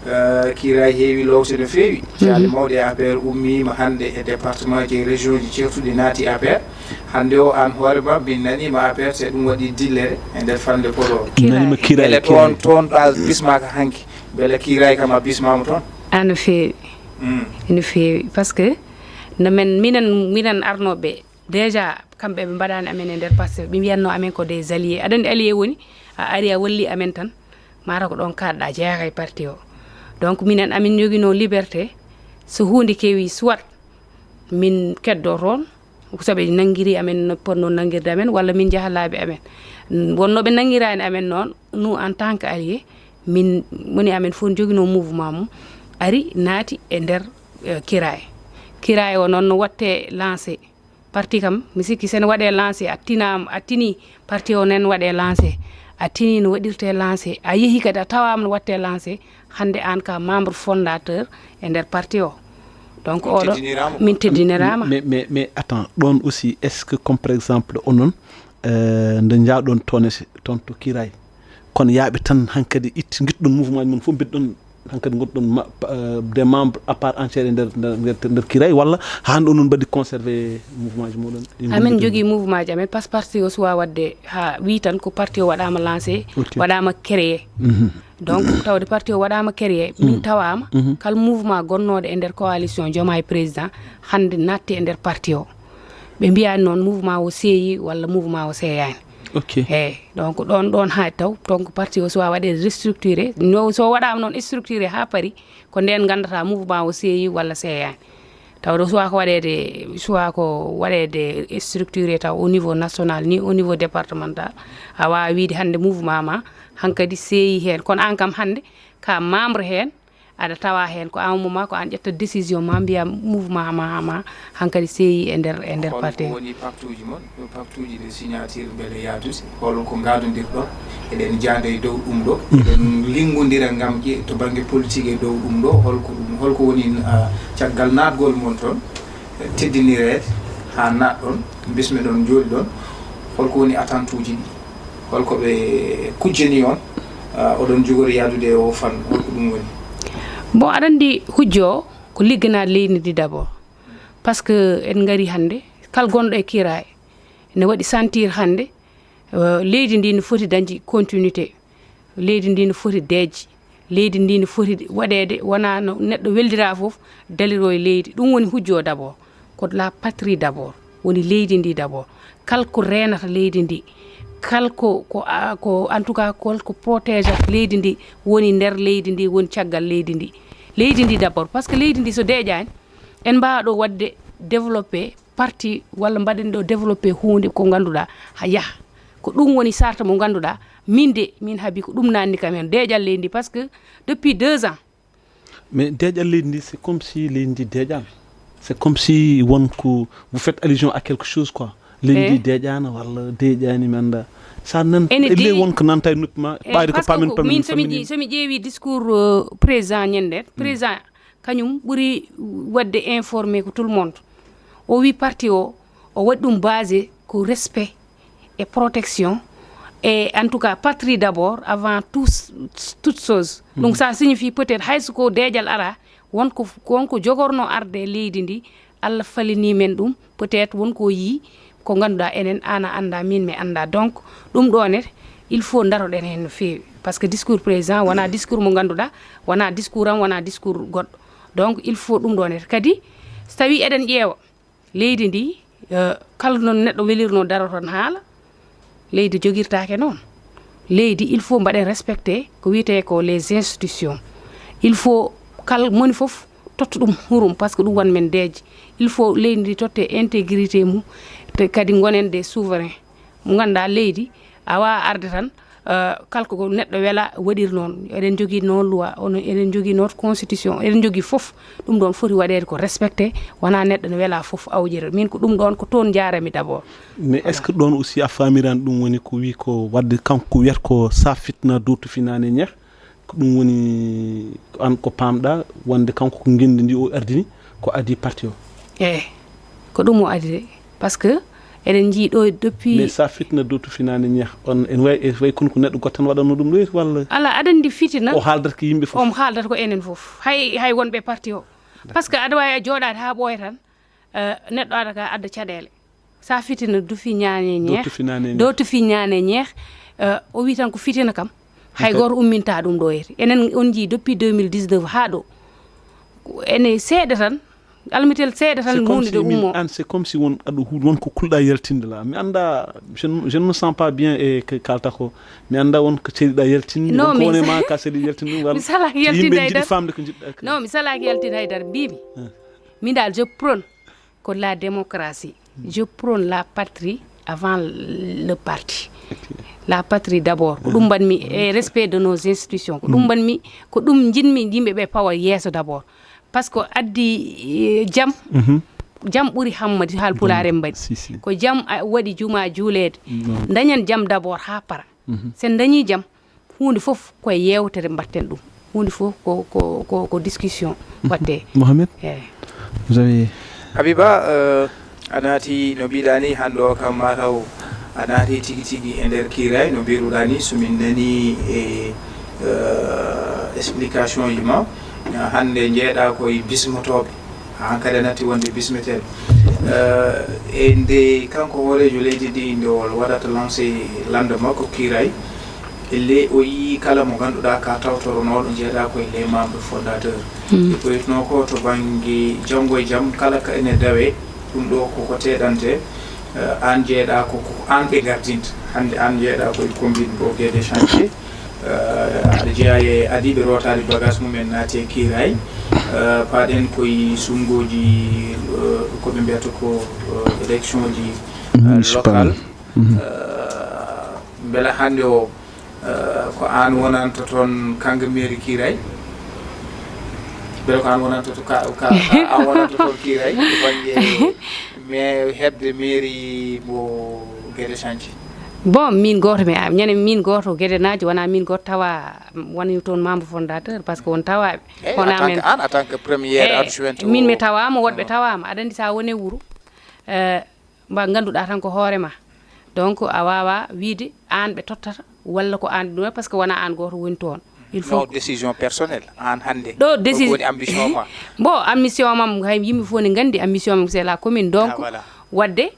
Eh, kiiray heewi lowte no feewi. Caali mawɗi A P R ummiima hannde e département ji e région ji ceertuɗi naati A P R. Hannde o aan hoore ma min naniima A P R, te ɗum waɗi dillere e nder falnde Podor. Naniima kiiray. Ele toon, toon ɗa bismaka hanki. Mbele kiiray kam a bismama toon? Ah, no feewi. Mm. No feewi. Parce que no men, minen, minen arnooɓe, déjà, kamɓe ɓe mbaɗani amen e nder Pastef, ɓe mbiyatno amen ko des alliés. Aɗa anndi allié woni, a ari a walli amen tan, mata ko ɗon kaɗɗa, jeyaaka e parti o. Donc, minen amin njogino liberté, so huunde kewi, soit min keddo toon, sabu ɓe nanngiri amen no potno nanngirde amen, walla min njaha laabi amen. Wonno ɓe nanngirani amen noon, nous en tant que alliés, min, moni amen fof jogino mouvement mum, ari naati e nder, eh, kiray. Kiray o noon no watte lancé. Parti kam, mi sikki sen waɗe lancé, a tinama, a tini parti o nen waɗe lancé, a tini no waɗirte lancé, a yehi kadi a tawama no watte lancé, hannde an ka membre fondateur e nder parti o. Donc, oɗo, min teddinirama. Mais, mais, mais attends, ɗon aussi, est-ce que, comme par exemple, onon, euh, nde jaaɗon toon e, toon to Kiray, kono yaaɓe tan hankadi itti, ngittuɗon mouvement ji mon fof, mbiɗɗon hankadi ngonɗon ma-, pa-, euh, des membres à part entière e nder, nder, nder, nder Kiray, walla hande onon mbaɗi conservé mouvement ji moɗon? Amin jogii mouvement ji amen, parce que parti o suwa waɗde ha wi tan ko parti o waɗama lancé, ok, waɗama créé. Mhm. Donc, tawde parti o waɗama créé, min tawama, kala mouvement gonnoɗo e nder coalition Diomaye Président, hande natti e nder parti o. Ɓe mbiyani noon mouvement o seeyi walla mouvement o seeyani. Ok. Eyyi, donc ɗon, ɗon ha taw, donc parti o suwa waɗe restructuré. No, so waɗama noon structuré ha paari, ko nden gandata mouvement o seeyi walla seeyani. Tawde suwa ko waɗede, suwa ko waɗede structuré taw au niveau national ni, au niveau départemental. A wawa wiide hande mouvement ma hankadi seeyi hen. Kono an kam hande ka membre hen, aɗa tawa hen ko à un moment ko an ƴetta décision ma, mbiya mouvement ma, ma hankadi seeyi e nder, e nder parti. Holko woni pactuji mon? Pactuji ɗi signature mbele yaadude? Holko ngadodirɗon? Eɗen jaada e dow ɗum ɗo. Eɗen liggondira ngam ƴe-, to bangge politique e dow ɗum ɗo. Holko ɗum, holko woni, ah, caggal naatgol mon toon, eh, teddinireede haa naatɗon, bismeɗon, njooɗiɗon? Holko woni attente uji ɗi? Holko ɓe kujjani on, ah, oɗon jogori yaadude e o fannu? Holko ɗum woni? Bon, aɗa anndi hujjo o ko ligganaade leydi ndi d'abord. Parce que en ngari hannde, kala gonɗo e kiiraay ne waɗi sentir hannde, eh, leydi ndi no foti dañde continuité. Leydi ndi no foti deeƴde. Leydi ndi no foti waɗeede, wona no neɗɗo weldira fof daliro e leydi. Ɗum woni hujjo o d'abord. Ko la patrie d'abord. Woni leydi ndi d'abord. Kala ko reenata leydi ndi, kala ko, ko, a, ko, en tout cas, kala ko protégata leydi ndi, woni nder leydi ndi, woni caggal leydi ndi. Leydi ndi d'abord. Parce que leydi ndi so deeƴaani, en mbaawa ɗo waɗde développé parti walla mbaɗen ɗo développé huunde ko ngannduɗaa ha yaha. Ko ɗum woni sarta mo ngannduɗaa, min de, min Habi ko ɗum nanni kam en, deeƴal leydi ndi, parce que depuis deux ans. Mais deeƴal leydi ndi, c'est comme si leydi ndi deeƴaama. C'est comme si won ko, vous faites allusion à quelque chose, quoi. Leydi ndi deeƴaana walla deeƴaani, mi annda. Sa nan, ene deeƴi. Won ko nanta e noppi ma, ɓayde ko paamen, paamen, min, so mi ƴi-, so mi ƴeewi discours, euh, président ñande, président, mm, kañum ɓuri waɗde informé ko tout le monde. O wi parti o, o waɗi ɗum basé ko respect et protection, et en tout cas patrie d'abord avant tout, toute chose. Donc ça signifie peut-être hay so ko deejal ara, won ko, won ko jogorno arde leydi ndi, Allah falini men ɗum, peut-être won ko yii ko ngannduɗaa enen, aan a anndaa, min mi anndaa. Donc ɗum ɗo ne, il faut ndaroɗen heen no feewi, parce que discours président wona discours mo ngannduɗaa, wona discours am, wona discours goɗɗo. Donc il faut ɗum ɗo ne kadi, so tawi eɗen ƴeewa leydi ndi, eh, kala noon neɗɗo welirno daro tan haala, leydi jogirtaake noon. Leydi, il faut mbaɗen respecté ko wiyetee ko les institutions. Il faut kal moni fof totta ɗum hurum, parce que ɗum won men deeƴe. Il faut leydi ndi totte intégrité mum, te kadi ngonen des souverains. Mo ngannduɗaa leydi a waawa arde tan, eh, kala ko neɗɗo wela waɗir noon. Eɗen njogii noon loi, ono eɗen njogii noon constitution, eɗen njogii fof. Ɗum ɗoon foti waɗeede ko respecté, wona neɗɗo ne wela fof awƴira. Min ko ɗum ɗoon, ko toon njaarami d'abord. Mais est-ce que ɗoon aussi a faamirani ɗum woni ko wi ko waɗde kanko ko wiyata ko sa fitna dowtu finani ñeex? Ko ɗum woni ko an ko paamɗa wonde kanko ko ngenndi ndi o ardini, ko adii parti o? Eey, ko ɗum o adii de. Parce que eɗen njii ɗo depuis. Mais sa fitna dowtu finani ñeex, on en way, e way kono ko neɗɗo goɗɗo tan waɗanno ɗum ɗo walla? Ala, aɗa anndi fitina. O haaldata ko yimɓe fof. Omo haaldata ko enen fof. Hay, hay wonɓe parti o. Parce que aɗa waawi a jooɗaade haa ɓooya tan, eh, neɗɗo aɗa ka adda caɗeele. Sa fitina du fi ñaane ñeex. Dowtu finani ñeex. Dowtu fi ñaane ñeex. Eh, o wi tan ko fitina kam. Hay gooto umminta ɗum ɗo yete. Enen on njii depuis deux mille dix-neuf haa ɗo. Ene seeɗa tan, almitel seeɗa tan. C'est comme mawnude si min ummo. An, c'est comme si won aɗa hu-, won ko kulɗa yaltinde la. Mi annda, je ne, je ne me sens pas bien e ko kalta ko. Mi annda won ko celiɗa yaltinde, non, won ko mi wone sa-, ma ka seli yaltinde ɗum walla mi salaki yaltinde yimɓe haydara. Jiɗi famde ko jiɗɗa ko. Non, mi salaki yaltinde haydara, mbimi. Min dal, je prône ko la démocratie. Je prône la patrie avant le parti. Ok. La patrie d'abord. Ko ɗum mbaɗmi, e respect de nos institutions. Ko ɗum mbaɗmi, ko ɗum njiɗmi yimɓe ɓe pawa yeeso d'abord. Parce que addi, eh, jam, jam ɓuri hammadi, haal pulaar en mbaɗi. Si, si. Ko jam a-, waɗi juma juuleede. Non. Dañen jam d'abord haa para. Sen dañii jam, huunde fof ko e yeewtere mbaɗten ɗum. Huunde fof ko, ko, ko, ko discussion waɗte. Mohamed, eey. Vous avez Habiba, eh, a naati no mbiɗa ni hannde o kam mataw a naati tigi tigi e nder kiiray no mbiruɗa ni so min nani e, eh, explication ji ma, eh, hannde njeeɗa koye bismotooɓe. Aan kadi a natti wonde bismeteeɗo. Eh, e nde kanko hooreejo leydi ndi nde o waɗata lancé lannda makko kiiray, e le o yii kala mo ngannduɗaa ka tawtoronooɗo njeeɗa koye les membres fondateurs. Mm. E ko witnoo ko to bannge janngo e jam kala ka ene dawe, ɗum ɗo koko teɗante, eh, aan njeeɗa ko, ko aan ɓe ngardinta. Hannde aan njeeɗa koye combine ko Guédé Chantier. Eh, aɗa jeyaa e adiiɓe rootaade bagage mumen naati e kiiraay. Eh, paaɗen koye sunnguuji, eh, ko ɓe mbiyata ko, eh, élection ji, eh, municipal, local. Mhm. Eh, mbela hannde o, eh, ko aan wonanta toon kannga mairie kiiraay? Mbela ko aan wonanta to ka, ka, ka aan wonanta toon kiiraay to bannge mais heɓde mairie mo Guédé Chantier? Bon, min gooto mi, a, ñande min gooto Guédé naajo, wona min gooto tawa woni toon membre fondateur, parce que won tawaaɓe. Eey, hono en tant que amen. Aan, en tant que première, eey, adjointe min o mi tawaama, woɗɓe tawaama. Aɗa anndi so a woni e wuro, eh, mba ngannduɗaa tan ko hoore ma. Donc a waawa wiide aan ɓe tottata, walla ko aan ɗum, parce que wona aan gooto woni toon. Il faut non, décision personnelle, aan hannde. Ɗo décision woni ambition ma? Bon, ambition mam, hay yimɓe fof ne nganndi ambition mam, c'est la commune. Donc, ah, voilà. Waɗde,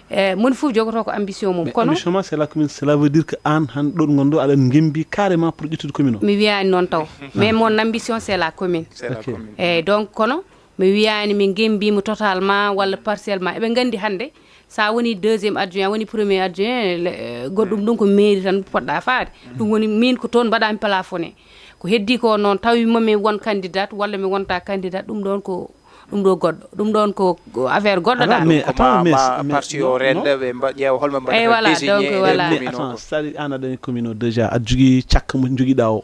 eh, moni fof jogoto ko ambition mum. Mais kono ambition ma, c'est la commune, cela veut dire que aan hannde ɗo ɗo ngonɗo aɗa ngembi carrément pour ƴettude commune o? Mi wiyaani noon taw. Mais mon ambition, c'est la commune. C'est la commune. Eey, donc, kono mi wiyaani mi ngembiima totalement walla partiellement. Eɓe nganndi hannde, so a woni deuxième adjoint, a woni premier adjoint, le, eh, goɗɗum ɗum ko mairie tan poɗɗa faade. Ɗum woni min ko toon mbaɗami plafonné. Ko heddi ko noon, tawi mami won candidate walla mi wonta candidate, ɗum ɗoon ko, ɗum ɗo goɗɗo. Ɗum ɗoon ko, ko affaire goɗɗo. Ala, dal. Mais ko attends, ma, mais, ma mais parti non, o renda, non, ɓe mba-, ƴeewa holɓe mbaɗata. Eey, voilà, désigné donc, e voilà. Mais commune o attends, ko. C'est-à-dire, aan aɗa e commune o déjà, aɗa jogii cakka mo jogiɗa o.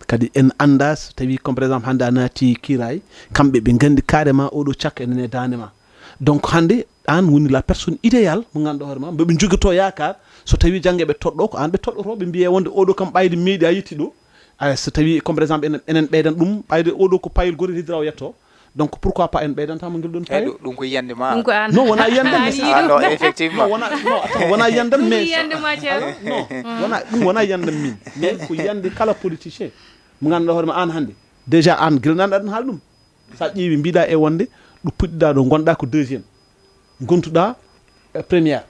Kadi en annda so tawi, comme par exemple, hannde a naati kiiraay, kamɓe ɓe nganndi carrément oɗo cakka ene e daande ma. Donc hannde aan woni la personne idéale mo ngannduɗaa hoore ma, mbo ɓe njogotoo yaakaar, so tawi janngo ɓe toɗɗo, ko aan ɓe toɗɗotoo, ɓe mbiye wonde oɗo kam ɓayde meeɗi a yetti ɗo. Ay, so tawi, comme par exemple, enen, enen ɓeydan ɗum, ɓayde oɗo ko payol gooto heddiraa o yetto. Donc pourquoi pas en ɓeydantama ngel ɗon eyyi fayida? Ɗum ɗum ko yiyande ma. Ɗum ko an Non, wona yiyande am. Haaliɗo. Ah non, Non, effectivement. wona non, attends, wona yiyande am, Ɗum mais yiyande ma, Thierno. Non, wona ɗum wona yiyande am min, mais ko yiyande kala politicien mo ganduɗa hoore ma an hannde. Déjà an gila nanɗa ɗum haala ɗum, sa ƴeewi mbiɗa e wonde ɗo puɗɗiɗa ɗo gonɗa ko deuxième, gontuɗa e première.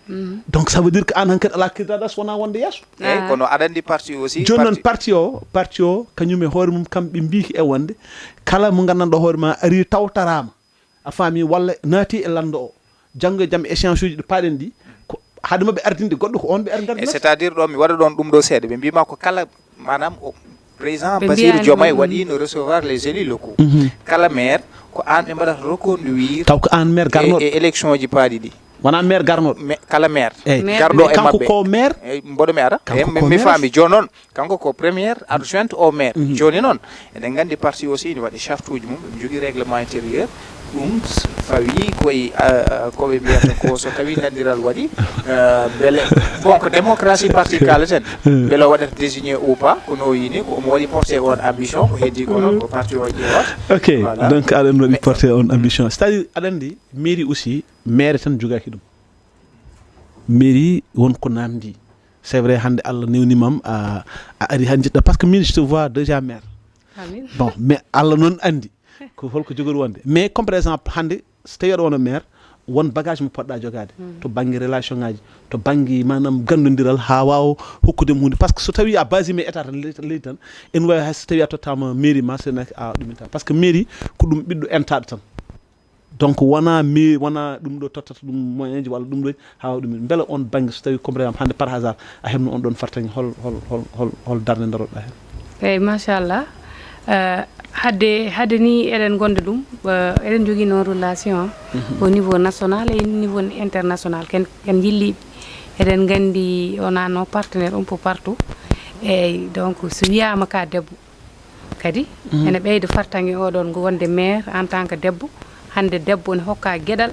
Donc ça veut dire que an hankadi ala kirdaɗa so wona wonde yeeso. Eyyi kono aɗa andi parti aussi. Joni noon Parti parti o parti o kañum e hoore mum kam ɓe mbiki e wonde kala mo gandanɗa hoore ma ari tawtarama, a faami, walla naati e lando o, janngo e jam échange uji ɗo paɗen ɗi ko haade maɓɓe ardinde goɗɗo ko on ɓe ar e gardinata. C'est-à-dire ɗo mi waɗa ɗon ɗum ɗo seeɗa, ɓe mbima ko kala manam o président Ɓe Bassirou mbiyani Diomaye ɗum. Waɗino recevoir les élus locaux. Kala maire ko an ɓe mbaɗata reconduire Taw ko an maire e, garnoɗo, e élection ji paaɗi ɗi. Wona maire garnoɗo. Mais kala maire Eyyi. Maire. Garɗo Mais e kanko maɓɓe. Ko maire. Eyyi, mboɗo mi ara. Kanko Eyyi, mi ko mi maire. Faami joni noon. Kanko ko première adjointe au maire. Joni noon eɗen gandi parti aussi ina waɗi charte uji mum, ɓe jogui règlement intérieur. Ɗum s- fawi koye, ah, koɓe mbiyata ko so tawi nandiral waɗi, ah, beele, bon, ko démocratie parti kaleten, beele o waɗata désigné ou pas, ko no yini ko omo waɗi porté on ambition, ko heddi ko noon ko parti o ƴeewata. Ok. Voilà. Donc aɗa waɗi Mais- porté on ambition, c'est à dire aɗa andi mairie aussi maire tan jogaki ɗum. Mairie won ko namdi. C'est vrai, hannde Allah newnimam a, a ari han jiɗɗa, parce que min je te vois déjà maire. Amin. Bon, mais Allah noon andi ko holko jogori wonde, mais comme par exemple hannde so tawi aɗa wona maire, won bagage mo poɗɗa jogade to banggue relation ngaji, to banggue manam gandodiral, ha wawa hokkudemo hunde, parce que so tawi a basima e état tan leydi tan, leydi tan, ene wawi hay so tawi a tottama mairie ma senaki a ɗuminta, parce que mairie ko ɗum ɓiɗɗo entaɗo tan. Donc wona mi wona ɗum ɗo tottata ɗum moyen ji walla ɗum ɗo hawa ɗum, beele on banggue so tawi comme par exemple hannde par hasard a heɓno on ɗon fartaŋŋe, hol hol hol hol hol darde daroɗa hen? Eyyi, machallah. Eh, hadde hadde ni eɗen gonda ɗum, eh, eɗen jogui noon relation au niveau national et niveau international, ken ken jilliɓe. Eɗen gandi on a no partenaire un peu partout. Eyyi, donc so wiyama ka debbo kadi ene ɓeyda fartaŋŋe oɗon ngo wonde maire en tant que debbo. Hande debbo ne hokka gueɗal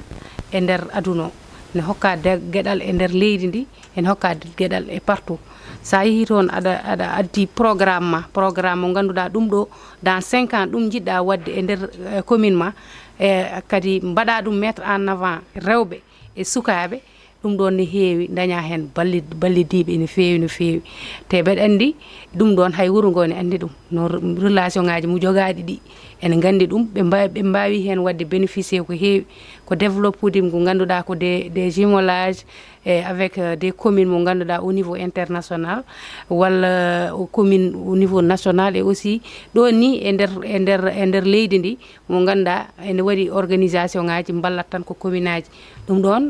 e nder aduna o, ne hokka de- gueɗal e nder leydi ndi, ene hokka gueɗal e partout. Sa yeehi toon aɗa aɗa addi programme ma, programme mo ganduɗa ɗum ɗo dans cinq ans ɗum jiɗɗa wadde e nder eh, commune ma, e kadi mbaɗa ɗum mettre en avant rewɓe e sukaɓe. Ɗum ɗon ne heewi, daña heen balli- ballidiiɓe ene feewi no feewi. Te mbeɗa anndi ɗum ɗoon hay wuro ngoo ne anndi ɗum, no relation ngaaji mo jogaaɗi ɗi ene nganndi ɗum, ɓe mba- ɓe mbaawi heen waɗde bénéficier ko heewi, ko développe ude ko ngannduɗaa ko des des jumelage e avec des communes mo ngannduɗaa au niveau international walla commune au niveau national, et aussi ɗo ni e nder e nder e nder leydi ndi mo ngannduɗaa ene waɗi organisation ngaaji mballat tan ko commune aji. Ɗum ɗoon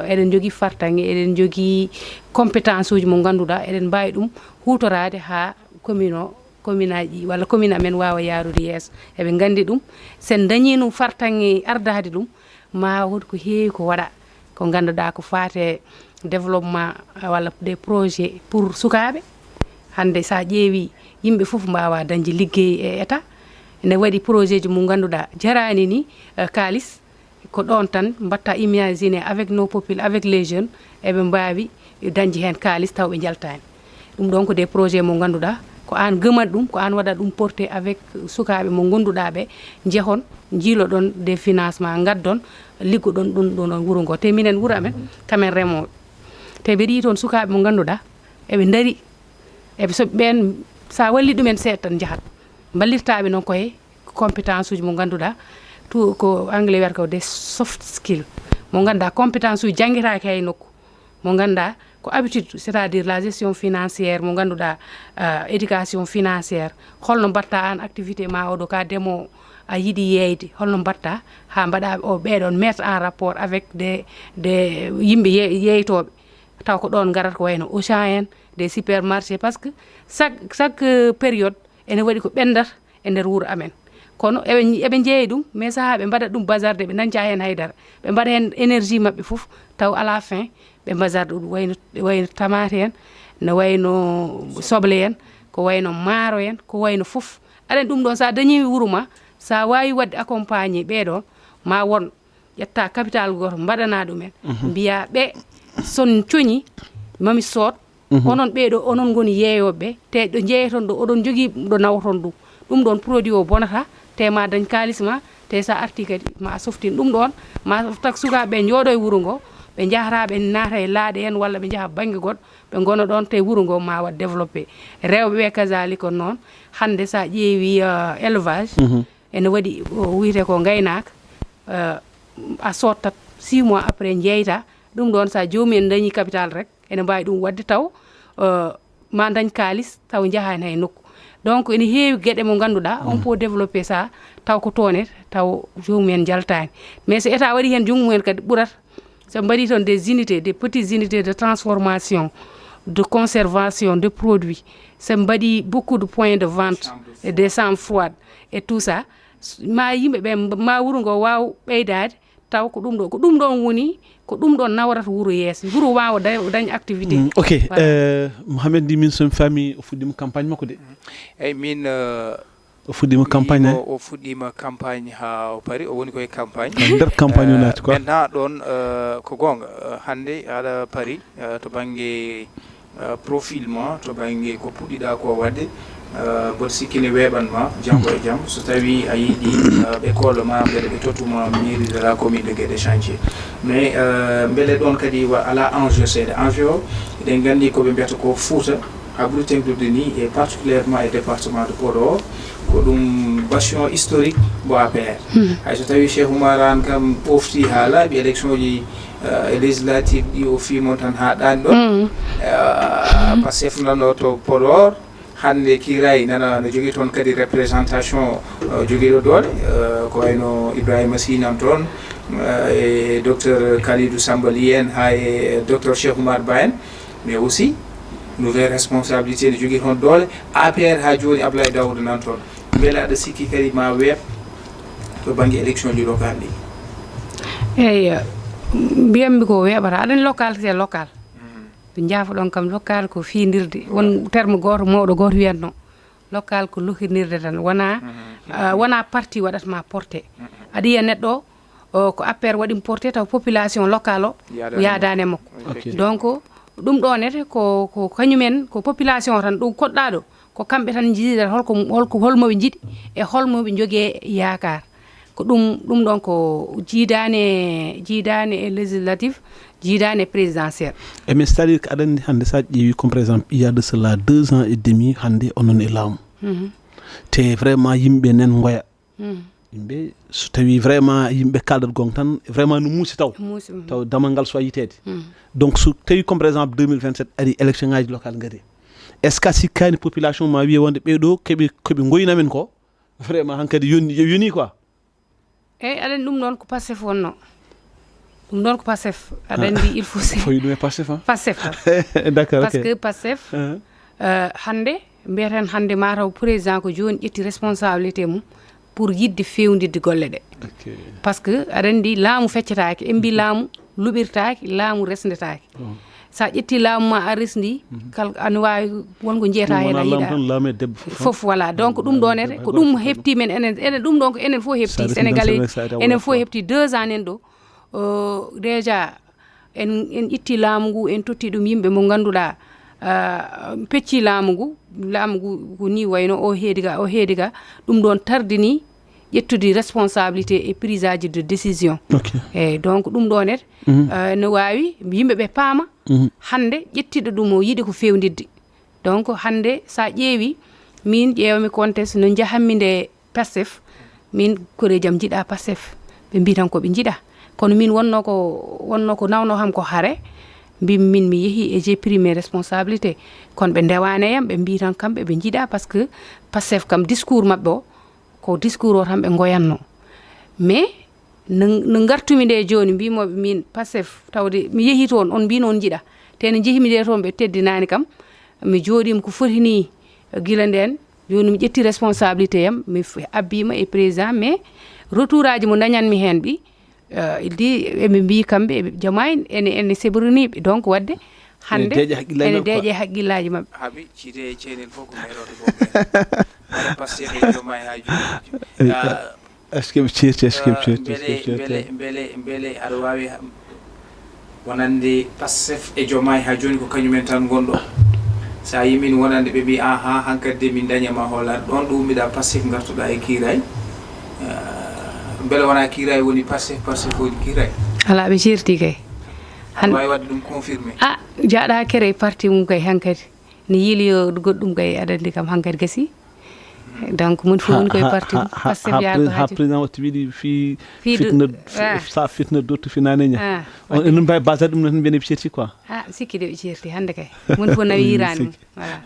eɗen njogii fartaŋŋe, eɗen njogii compétence uji mo ngannduɗaa eɗen mbaawi ɗum huutoraade haa commune o, commune aji walla commune amen waawa yaarude yeeso. Eɓe nganndi ɗum, so en ndañiino fartaŋŋe ardaade ɗum, ma won ko heewi ko waɗa ko ngannduɗaa ko faate développement walla des projets pour sukaaɓe. Hannde so a ƴeewi yimɓe fof mbaawa dañde liggey e état. Ene waɗi projet ji mo ngannduɗaa jaraani ni kaalis, ko ɗoon tan mbaɗta imaginer avec nos popul avec les jeunes eɓe mbaawi dañde heen kaalis taw ɓe njaltaani. Ɗum ɗoon ko des projets mo ngannduɗaa ko aan gëmat ɗum, ko aan waɗat ɗum porté avec sukaaɓe mo ngannduɗaa ɓe, njehon njiiloɗon des financement, ngaddon liggoɗon ɗum ɗo ɗon wuro ngo. Te minen wuro amen kamen remooɓe, te mbeɗa yii toon sukaaɓe mo ngannduɗaa eɓe ndari, eɓe so ɓeen so a walli ɗumen seeɗa tan njahat. Mballirtaaɓe noon koye compétence uji mo ngannduɗaa tout ko anglais wiyata ko des soft skill, mo ngannduɗaa compétence uji janngetaake hay nokku, mo ngannduɗaa ko habitude, c'est à dire la gestion financière mo ngannduɗaa éducation financière. Holno mbaɗta aan activité ma oɗo ka demowo, a yiɗi yeeyde, holno mbaɗta haa mbaɗa o ɓeɗon mettre en rapport avec des des yimɓe yeeytooɓe, taw ko ɗoon ngarata ko wayno Auchan en, des supermarché, parce que chaque chaque période ene waɗi ko ɓendata e nder wuro amen. Kono eɓe eɓe njeeya ɗum, mais sahaa ɓe mbaɗa ɗum bazarde, ɓe dañca heen haydara, ɓe mbaɗa heen énergie maɓɓe fof, taw à la fin ɓe bazarde ɗum wayno wayno tamaate en, no wayno soble en, ko wayno maaro en, ko wayno fof. Aɗa anndi ɗum ɗoon so a dañii wuro ma, so a waawi waɗde accompagné ɓee ɗoon, ma won ƴetta capital gooto mbaɗana ɗumen, mbiya ɓe son coñi mami sood. Onon ɓee ɗo onon ngoni yeeyooɓe ɓe, te ɗo njeeyaton ɗo oɗon njogii ɗo nawaton ɗum. Ɗum ɗoon produit o bonata, te ma dañ kaalis ma, Te so a artii kadi, ma a softin ɗum ɗoon, ma a softak sukaaɓe ɓe njooɗo e wuro ngo, ɓe njahata, ɓe naata e laaɗe en, walla ɓe njaha bannge goɗɗo, ɓe ngona ɗoon, te wuro ngo ma waɗ développé. Rewɓe ɓe kazaalika noon, hannde so a ƴeewi, euh, élevage, Mhm. ene waɗi, o wiyetee ko ngaynaaka, euh, a sottat, six mois après njeyta, ɗum ɗoon so a joomum en dañi capital rek, ene mbaawi ɗum waɗde taw, euh, ma dañ kaalis taw njahaani hay nokku. Donc ene heewi geɗe mo ngannduɗaa, on Mm. peut développer ça, taw ko toone, taw joomum en njaltaani. Mais so État waɗi heen junngo mum en kadi ɓurat, so mbaɗi toon des unités, des petites unités de transformation, de conservation de produits, so mbaɗi beaucoup de points de vente et des chambres froides et tout ça, s-, ma yimɓe ɓe, ma wuro ngo waaw ɓeydaade, taw ko ɗum ɗo, ko ɗum ɗon woni, ko ɗum ɗon nawrata wuro yeeso. Wuro waawa da-, dañ activité. Mm, ok. Voilà. Euh, Mohamed ndi min somi faami o fuɗɗiima campagne makko de. Eyyi, min, euh, O fuɗɗiima mi campagne, yii eh? O, o fuɗɗiima campagne haa o paari, o woni koye campagne. Nder campagne o Euh, naati quoi. Maintenant ɗon, euh, ko goonga, euh, hannde aɗa paari, euh, to bannge, euh, profil ma, to bannge ko puɗɗiɗaa ko waɗde, euh, mboɗo sikki ne weeɓan ma janngo e jam, so tawii a yiɗi, euh, ɓe koolo ma, mbele ɓe tottu ma mairie de la commune de Guédé chantier. Mais, euh, mbele ɗon kadi wa-, alaa enjeu seeɗa. Enjeu o, eɗen nganndi ko ɓe mbiyata ko Fuuta, haɓru tengtude ni, et particulièrement e département de Podor, ko ɗum bastion historique mo A P R. Hmm. Hay so tawii Cheikh Oumar Anne kam ɓofti haa laaɓi élection ji, euh, e législative ɗi o fii mon tan haa ɗaani ɗon. Hmm. Euh, Pastef nano to Podor, hannde kiiraay nana no jogii toon kadi représentation, euh, jogiiɗo doole, euh, ko wayno Ibrahima Sy nan toon, euh, e docteur Kalidou Samba Ly en, haa e docteur Cheikh Oumar Ba en. Mais aussi, nouvelle responsabilité ne jogii toon doole. A P R haa jooni, Ablaye Daouda nan toon. Mbele aɗa sikki kadi ma weeɓ to bannge élection ji local ɗi? Eyyi, mbiyammi ko weeɓata. Aɗa anndi local, c'est local. Mm. Ɓe njaafoɗon kam local ko fiindirde. Won terme gooto, mawɗo gooto wiyatno. Local ko lohinirde tan. Wona, Mhm. ah, wona parti waɗata ma porté. Mhm. Aɗa yiya neɗɗo o, ko A P R waɗi mo porté, taw population locale o Yaadaani mo. Yaadaani e makko. Ok. Donc, ɗum ɗo nete ko, ko kañumen, ko population o tan, ɗum koɗɗaaɗo, ko kamɓe tan njiɗata holko, holko, holmo ɓe njiɗi e holmo ɓe njogii yaakaar. Ko ɗum, ɗum ɗon ko jiidaani e, jiidaani e législatif, jiidaani e présidentiel. E mais c'est-à-dire que aɗa anndi hannde, so a ƴeewi comme par exemple, il y a de cela deux ans et demi, hannde onon e laamu. Mhm. Te vraiment yimɓe nen ngoya. Mm. Yimɓe, so tawii vraiment yimɓe kaaldat goonga tan, vraiment no muusi taw. Muusi, mm. Taw damal ngal suwaa yiteede. Mm. Donc, so tawii comme par exemple deux mille vingt-sept ari, élection ngaaji local ngari, est-ce que a sikkaani population ma wiya wonde ɓee ɗo keɓe, keɓe ngoyna men ko? Vraiment, hankadi yoni, yoni quoi. Eyyi, aɗa anndi ɗum ɗon ko Pastef wonno. Ɗum ɗon ko Pastef. Aɗa Ah. anndi il faut se- Foyi ɗum e Pastef, hein? Pastef tan. D'accord, Parce ok. que Pastef, Uh-huh. euh, hannde mbiyeten hannde mataw président ko jooni ƴetti responsabilité mum pour yiɗde fewndirde golle ɗe. Ok. Parce que aɗa anndi laamu feccetaake, en mbi laamu luɓirtaake, laamu resndetaake. Oh. So a ƴetti laamu ma a resndi, Mhm. kala ana waawi won ko njeeta Ɗum heen a wonaa laamu yiɗa. Tan, laamu e debbo fof, Fof, voilà. Donc, ɗum ɗo nete, ko ɗum heɓti men enen, enen, ɗum ɗon ko enen fof heɓti, Sa resndi tan, Sénégalais, Sénégal, sa enen fof heɓti deux ans nen ɗo. Euh, déjà, en, en itti laamu ngu, en totti ɗum yimɓe mo ngannduɗaa, euh, pecci laamu ngu, laamu ngu ko ni wayno o heedi ga, o heedi ga, ɗum ɗon tardini ƴettude responsabilité e prise aji de décision. Ok. Eyyi, donc ɗum ɗo nete, Mhm. euh, no waawi yimɓe ɓe paama, Mhm. hannde ƴettiɗo ɗum o yiɗi ko fewndirde. Donc, hannde, so a ƴeewi, min ƴeewmi contexte no njahanmi nde Pastef, min koreeji am njiɗa Pastef. Ɓe mbi tan ko ɓe njiɗa. Kono min wonno ko, wonno ko nawno kam ko hare, mbi min mi yehi et j'ai pris mes responsabilités. Kono ɓe ndewaani e yam, ɓe mbi tan kamɓe ɓe njiɗa, parce que Pastef kam discours maɓɓe o, ko discours o tan ɓe ngoyanno. Mais no, no ngartumi nde jooni, mbimoɓe min Pastef, tawde mi yehi toon, on mbino on njiɗa. Te no njehimi nde toon, ɓe teddinaani kam. Mi jooɗiima ko foti ni gila ndeen. Jooni mi ƴetti responsabilité am, mi f-, abbiima e président, mais retour aji mo dañanmi heen ɗi, euh, il dit, eɓe mbi kamɓe, eɓe Diomaye ene, ene seɓoriniiɓe. Donc, waɗde hannde deeƴa haqqillaaji ene maɓɓe, deeƴa quoi. Haqqillaaji maɓɓe. Haaɓi, ciite e ceynel fof ko meerooɓe fof meere. Wona Pastef e Diomaye haa jooni. Eyi, Ah, est-ce que ɓe ceerti, est-ce que ɓe ah, ceerti, est-ce que ɓe mbele, ceerti? Mbele, mbele, mbele aɗa waawi ha-, wonande Pastef e Diomaye haa jooni ko kañumen tan ngonɗo? So a yii min wonande ɓe mbi, "Aha, hankadi de min daña ma hoolaade." Ɗoon ɗo ummiɗaa Pastef ngartuɗaa e kiiraay. Ah, Mbele wonaa kiiraay woni Pastef, Pastef woni kiiraay? Alaa, ɓe ceerti kay. Aɗa waawi waɗde ɗum confirmé? A jaaɗa kere e parti mum kay hankadi. Ne yiili yo goɗɗum kay aɗa anndi kam hankadi gasi. Donc, moni fof woni koye parti mum. Pastef yaha ko ha président watta wiɗi fi fitna, sa fitna dottu finane ña. On enen mbawi basade ɗum no tan mbiyen ɓe ceerti quoi. A sikki de ɓe ceerti hannde kay. Moni fof nawi yirani mum. Voilà.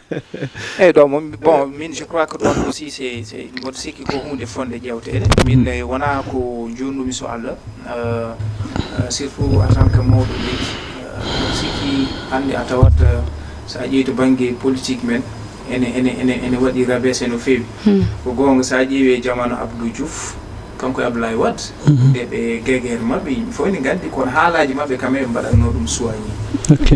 Eyyi ɗo moom, bon, min je crois que ɗon aussi c'est c'est mboɗo sikki ko hunde fonde ƴewteede. Min e wona ko jonnumi so Allah, euh, euh, surtout en tant que mawɗo leydi. Euh, mboɗo sikki hannde a tawat, euh, so a ƴeewi to bannge politique men, ene ene ene ene waɗi rabaissé no feewi. Ko goonga, so a ƴeewi e jamaanu Abdou Diouf, kanko e Abdoulaye Wade, nde ɓe guerre maɓɓe, yimɓe fof ene nganndi, kono haalaaji maɓɓe kam eɓe mbaɗatno ɗum soigné.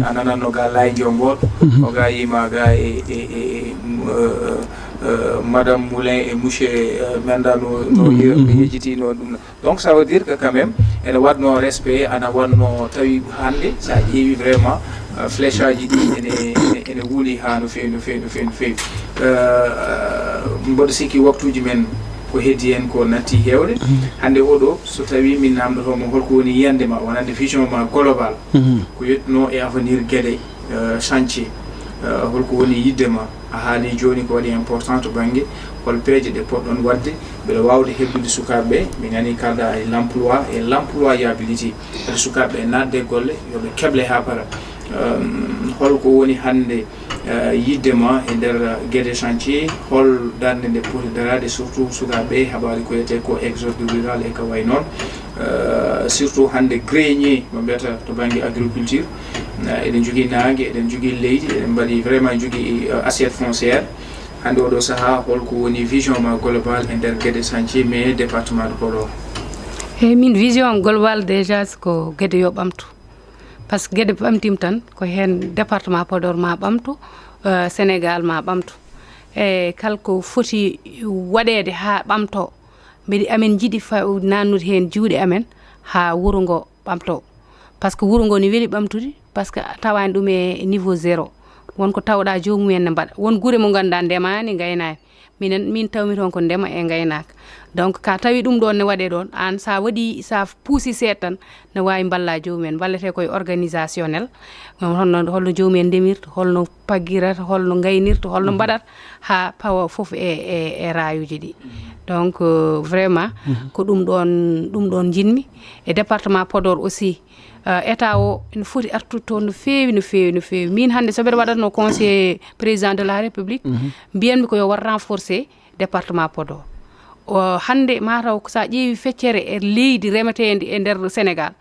A nanatno ga Laye Ndiomboɗo, o ga yima ga e e e e, euh, euh, madame Moulin e monsieur, euh, Menda no no ye- ɓe yejjitino ɗum. Donc ça veut dire que quand même ene waɗno respect, ana waɗno tawi hannde so a ƴeewi vraiment, euh, flèche aji ɗi ene ene- ene wuuli ha no feewi no feewi no feewi no feewi. Euh, mboɗo sikki waktuuji men ko heddi en ko natti heewde. Hannde oɗo, so tawi min namdotomo holko woni yiyannde ma, wonande vision ma global, ko yettuno e avenir Guédé, euh, chantier, euh, holko woni yidde ma? A haali jooni ko waɗi important to bannge hol peeje ɗe poɗɗon waɗde mbeɗa waawde heblude sukaaɓe ɓe? Min nani kalɗa e l'emploi e l'employabilité. Kadi sukaaɓe ɓe naatde e golle, yo ɓe keble haa para. Euh, holko woni hannde, euh, yidde ma e nder Guédé chantier? Hol darnde nde poti daraade, surtout sukaaɓe ɓe, habaari ko wiyetee ko exode rural e ko wayi noon? Euh, surtout hannde grenier mo mbiyata to bannge agriculture, euh, eɗen njogii naange, eɗen njogii leydi, eɗen mbaɗi vraiment njogii, euh, assiette foncière. Hannde oɗo sahaa, holko woni vision ma global e nder Guédé chantier, mais département de Podor? Eyyi, min vision am global déjà ko Guédé yo ɓamtu. Par ce que Guédé ɓamtiima tan, ko heen département Podor ma ɓamtu, euh, Sénégal ma ɓamtu. E kala ko foti waɗeede haa ɓamtoo, mbeɗa amen njiɗi fa- naannude heen juuɗe amen haa wuro ngo ɓamtoo. Par ce que wuro ngo ne weli ɓamtude, par ce que a tawaani ɗum e niveau zéro. Won ko tawɗa joomum en ne mbaɗa. Won gure mo ngannduɗaa ndemaani, ngaynaani. Minen, min tawmi toon ko ndema e ngaynaaka. Donc, ka tawi ɗum ɗoon ne waɗee ɗoon, aan sa waɗi, sa puusi seeɗa tan, ne waawi mballa joomum en. Mballetee koye organisationnel, holno, holno joomum en ndemirta, holno paggirata, holno ngaynirta, holno mbaɗata haa pawa fof e, e, e raayuuji ɗi. Donc, euh, vraiment, ko ɗum ɗoon, ɗum ɗoon njiɗmi. E département Podor aussi, euh, état o ene foti artude toon no feewi, no feewi, no feewi. Min hannde so mbeɗa waɗatno conseiller président de la République, mbiyanmi ko yo waɗ renforcer département Podor. O, hannde mataw ko sa ƴeewi feccere e leydi remeteendi e nder Sénégal,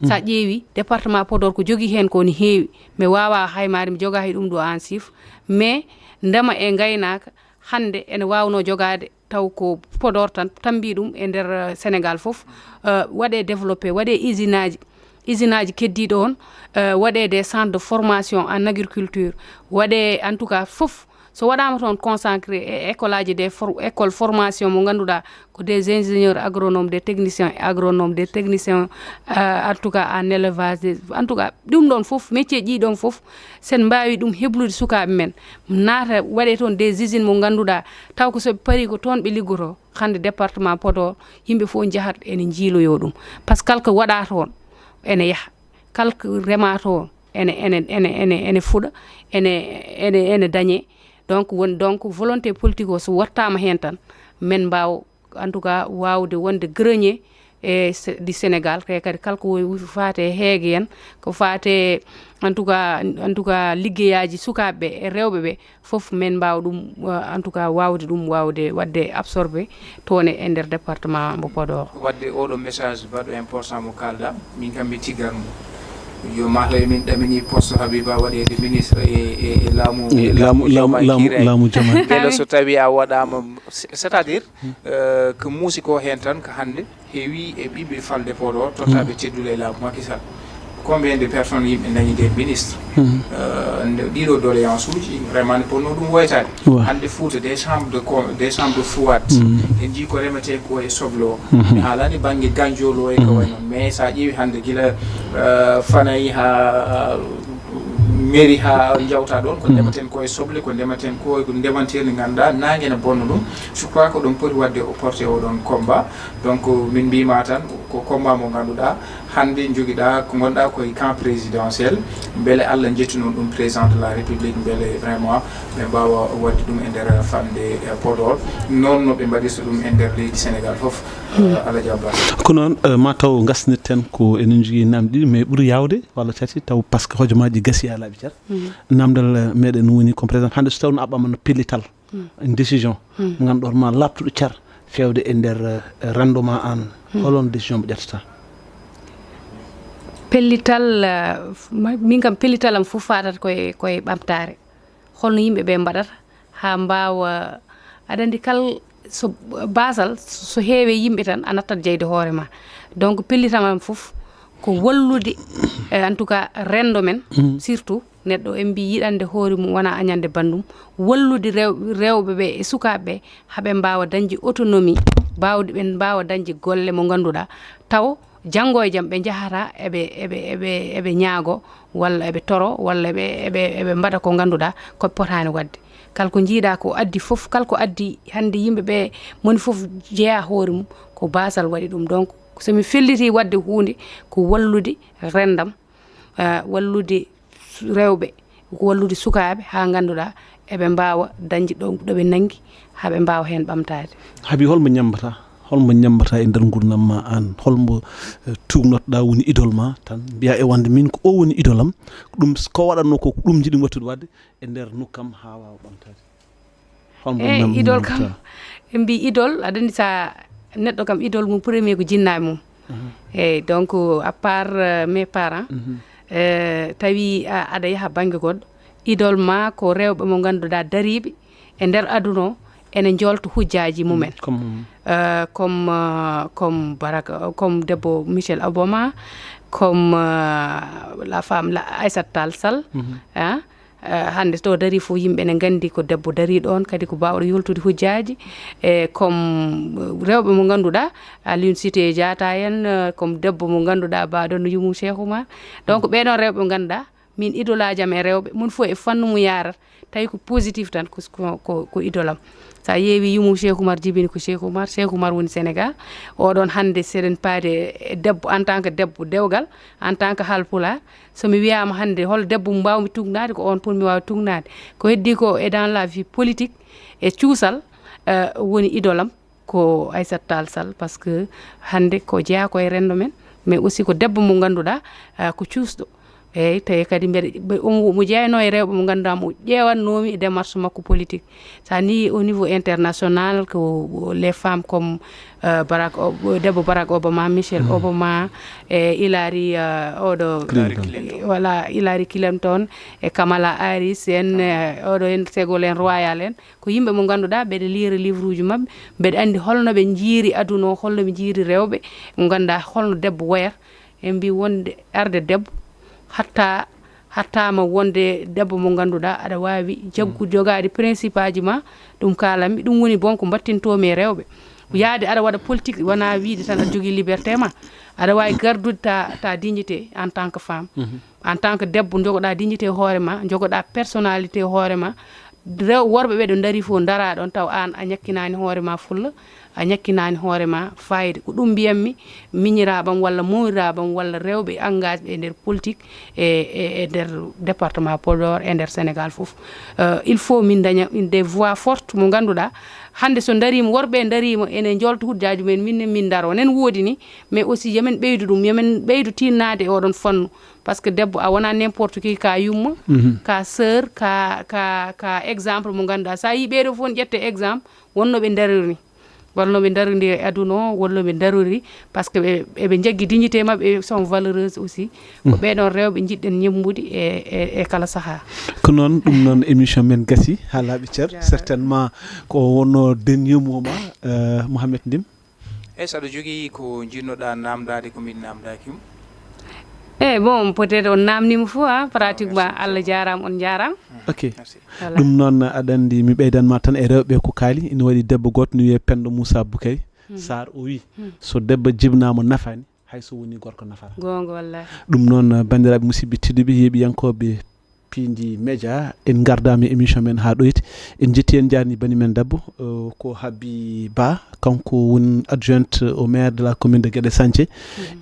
sa ƴeewi département Podor ko jogii heen ko ne heewi. Mi waawa haymaade, mi jogaa e ɗum ɗo en chiffre, mais ndema e ngaynaaka hannde ene waawnoo jogaade taw ko Podor tan tambi ɗum e nder, euh, Sénégal fof, euh, waɗee développé, waɗee usine aji, usine aji keddiiɗo on, euh, waɗee des centres de formation en agriculture, waɗee en tout cas fof. So waɗaama toon consacré e école aji, des for- école formation mo ngannduɗaa ko des ingénieurs agronomes, des techniciens agronomes, des techniciens, euh, en tout cas en élevage, des- en tout cas ɗum ɗoon fof, métier ji ɗoon fof, sen mbaawi ɗum heblude sukaaɓe men, naata waɗee toon des usines mo ngannduɗaa taw ko so ɓe parii ko toon ɓe liggotoo. Hannde département Podor, yimɓe fof njahat ene njiiloyoo ɗum. Par ce que kala ko waɗaa toon ene yaha, kala ko remaa toon ene, ene, ene, ene, ene fuɗa, ene, ene, ene dañee. Donc, won, donc, volonté politique o so wattaama heen tan, men mbaaw, en tout cas, waawde wonde grenier e se- du Sénégal, te kadi kala ko faati e heege en, ko faati, en tout cas, en tout cas, liggeyaaji sukaaɓe ɓe e rewɓe ɓe, fof men mbaaw ɗum, euh, en tout cas, waawde ɗum, waawde waɗde absorbé toon e nder département mbo Podor. Waɗde oɗo message baɗɗo important mo kalɗa, min kam mi tiggat mo. Yo mataw min ɗamini poste Habiba waɗeede ministre e, e, e laamu, e laamu, laamu, laamu, laamu jamaani. Mbele so tawi a waɗaama, c'est-à-dire, euh, ko muusi ko heen tan ko hannde heewi e ɓiɓɓe falde Podor, tottaaɓe teddude e laamu Macky Sall. Combien de personnes yimɓe dañi des ministres? Euh, nde- ɗiɗo doléance uji, vraiment, ne ponno ɗum woytaade. Hannde Fouta, des chambres de com- des chambres froides. En njii ko remetee ko e soble o. Mi haalani bannge Ganjol o e ko wayi noon. Mais so a ƴeewi hannde gila, euh, Fanayi haa, Mairie ha jawta ɗon ko ndematen ko e soble, ko ndematen ko ko ndemanteeri, nde ngannduɗaa naange ne bonno ɗum. Je crois ko ɗum poti waɗde o porté oɗon combat. Donc min mbima tan ko combat mo ngannduɗaa hannde jogiɗa ko ngonɗa koye camp présidentiel. Beele Allah jettinon ɗum président de la république, beele vraiment ɓe mbawa waɗde ɗum e nder famde e Podor, noon no ɓe mbaɗirta ɗum e nder leydi Sénégal fof. Alaji Abbas. Ko noon, ma taw ngasnirten ko enen njogii namɗi ɗiɗi, mais ɓuri yawde walla tati taw, parce que hojomaaji gasi haa laaɓi cer. Namdal meɗen woni ko président hannde so tawno aɓɓama no pellital, une décision mo ngannduɗaa ma laaɓtuɗo cer, fewde e nder renndo ma an, holon décision mo ƴettata? Pellital, min kam pellital am fof fatat koye koye ɓamtaare. Holno yimɓe ɓe mbaɗata haa mbaawa, aɗa anndi kal so baasal so heewe yimɓe tan a nattat jeyde hoore ma. Donc pellital am fof ko wallude, en tout cas renndo men, surtout neɗɗo en mbi yiɗande hoore mum wona añande banndum. Wallude rewɓe ɓe e sukaaɓe ɓe haa ɓe mbaawa dañde autonomie, baawde ɓe mbaawa dañde golle mo ngannduɗaa taw janngo e jam ɓe njahata eɓe eɓe eɓe eɓe ñaago walla eɓe toro walla eɓe eɓe eɓe mbaɗa ko ngannduɗaa ko ɓe potaani waɗde. Kala ko njiiɗaa ko addi fof, kala ko addi hannde yimɓe ɓe moni fof jeyaa hoore mum ko baasal waɗi ɗum. Donc so mi felliti waɗde huunde ko wallude renndam, wallude rewɓe, ko wallude sukaaɓe haa ngannduɗaa eɓe mbaawa dañde ɗo ɗo ɓe nanngi haa ɓe mbaawa heen ɓamtaade. Habi, holmo ñambataa? Holmo ñambataa e nder nguurndam ma aan? Holmo tuugnotoɗaa woni idol ma tan mbiyaa e wonde miin ko oo woni idol am? Ko ɗum ko waɗatnoo ko ko ɗum njiɗmi wattude waɗde e nder nokku am haa waawa ɓamtaade. Holmo Eyi, idol kam, en mbi idol, aɗa anndi sa neɗɗo kam idol mum premier ko jinnaaɓe mum. Eyi, donc à part mes parents, tawi aɗa yaha bannge goɗɗo, idol ma ko rewɓe mo ngannduɗaa dariiɓe e nder aduna o ene njolta hujjaaji mumen. Comme comme Barak, comme debbo Michel Obama, comme la femme la Aissata Tall Sall. Hannde to darii fof yimɓe ne nganndi ko debbo dariiɗo oon, kadi ko baawɗo yoltude hujjaaji. E comme rewɓe mo ngannduɗaa, Aline Sitoé Diatta en, comme debbo mo ngannduɗaa baɗo no yumum Cheikh Oumar. Donc ɓee ɗoon rewɓe ɓe ngannduɗaa min idolaaji am e rewɓe, moni fof e fannu mo yaarata, tawi ko positif tan ko ko idol am. So a ƴeewi yumum Cheikh Oumar jibini ko Cheikh Oumar, Cheikh Oumar woni Sénégal. Oɗon hannde seɗen paade e debbo en tant que debbo dewgal, en tant que haalpulaar. So mi wiyaama hannde hol debbo mo mbaawmi tuugnaade, ko oon pun mi waawi tuugnaade. Ko heddii ko e dans la vie politique e cuusal woni idol am ko Aissata Tall Sall, parce que hannde ko jeyaa ko e renndo men, mais aussi ko debbo mo ngannduɗaa ko cuusɗo. Eeyi, tawi kadi mbeɗa omo jeyanoo e rewɓe mo ngannduɗaa mo ƴeewatnoomi e démarche makko politique. So a nii au niveau international ko les femmes comme Barak debbo Barak Obama, Michel Obama, e Hillary oɗo, voilà, Hillary Clinton, e Kamala Harris en, oɗo en Ségolène Royal en, ko yimɓe mo ngannduɗaa mbeɗa liira livre uji maɓɓe, mbeɗa anndi holno ɓe njiiri aduna o, holno ɓe njiiri rewɓe, mo ngannduɗaa holno debbo woyata. En mbi wonde arde debbo hatta hattaama wonde debbo mo ngannduɗaa aɗa waawi jaggu jogaade principe aji ma. Ɗum kaalanmi, ɗum woni bon ko mbattintomi e rewɓe. Yaade aɗa waɗa politique wona wiide tan aɗa jogii liberté ma, aɗa waawi gardude ta ta dignité en tant que femme, en tant que debbo jogoɗa dignité hoore ma, jogoɗa personnalité hoore ma. Rew worɓe ɓe ɗo ndarii fof ndaraa ɗoon taw aan a ñakkinaani hoore ma fulla, a ñakkinaani hoore ma faayida. Ko ɗum mbiyatmi miñiraaɓe am walla mawriraaɓe am walla rewɓe engagé ɓe e nder politique e e nder département Podor e nder Sénégal fof. Il faut min ndaña des voix fortes mo ngannduɗaa hannde so ndariima, worɓe ndariima ene njolta hujjaaji mumen, min ne min ndaroo, nen woodi ni, mais aussi yo men ɓeydu ɗum, yo men ɓeydu tiinnaade e oɗon fannu. Parce que debbo a wona n'importe qui, ka yumma, ka sœur, ka ka ka exemple mo ngannduɗaa. So a yii ɓeeɗo fof ne ƴette exemple wonno ɓe ndarori ni, wonno ɓe ndarori e aduna o, wonno ɓe ndarori parce que ɓe eɓe njaggi dignité maɓɓe, ɓe sont valeureuses aussi. Ko ɓee ɗoon rewɓe njiɗɗen ñemmbude e e e kala sahaa. Ko noon, ɗum noon émission men gasi haa laaɓi cer. Certainement ko wonno dernier mot ma, Mouhamed Ndim. Eyi, so aɗa jogii ko njiɗnoɗaa naamndaade ko min naamndaaki mo? Eyi, bon, peut être on naamniima fof, a pratiquement. Allah jaaraama, on njaaraama. Ok. Ɗum noon aɗa anndi mi ɓeydan ma tan e rewɓe ko kaali, ina waɗi debbo gooto ne wiyee Penndo Moussa Boukary Sarr, o wii so debbo jibnaama nafaani, hay so wonii gorko nafataa. Goonga wallahi. Ɗum noon banndiraaɓe musidɓe tedduɓe yeeɓiyankooɓe Piindi Média, en ngardaama e émission men haa ɗoyti. En njetti, en njaarni bani men debbo, eh, ko Habi Ba, kanko woni adjointe au maire de la commune de Guédé Santhie.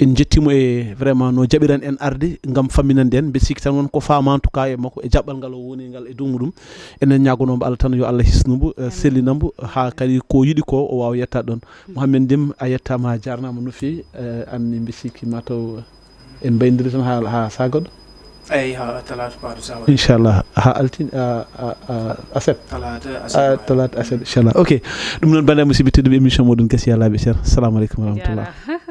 En njetti mo e vraiment no jaɓiran en arde ngam famminande en. Mbe sikki tan won ko faama en tout cas e makko e jaɓɓal ngal o woni ngal e dow muɗum. Enen ñaagonoo mo Allah tan yo Allah hisnu mo, eh, sellina mo, haa kadi ko yiɗi ko o waawa yettaade ɗoon. Mouhamed Ndim, a yettaama, a jaarnaama no feewi. Eh, anni mbe sikki mataw en mbayndiri tan haa, haa saha goɗɗo. Eyi, haa talaata paaɗo, saha waɗi. Inchallah, haa altine, a, a, a, aset. Talaata, aset. A, waɗi. Talaata, aset, inchallah. Ok, ɗum noon, banndiraaɓe musidɓe tedduɓe, émission moɗon gasi yalaaɓe ser. Salamu aleykum wa rahmatullah. Jaaraama.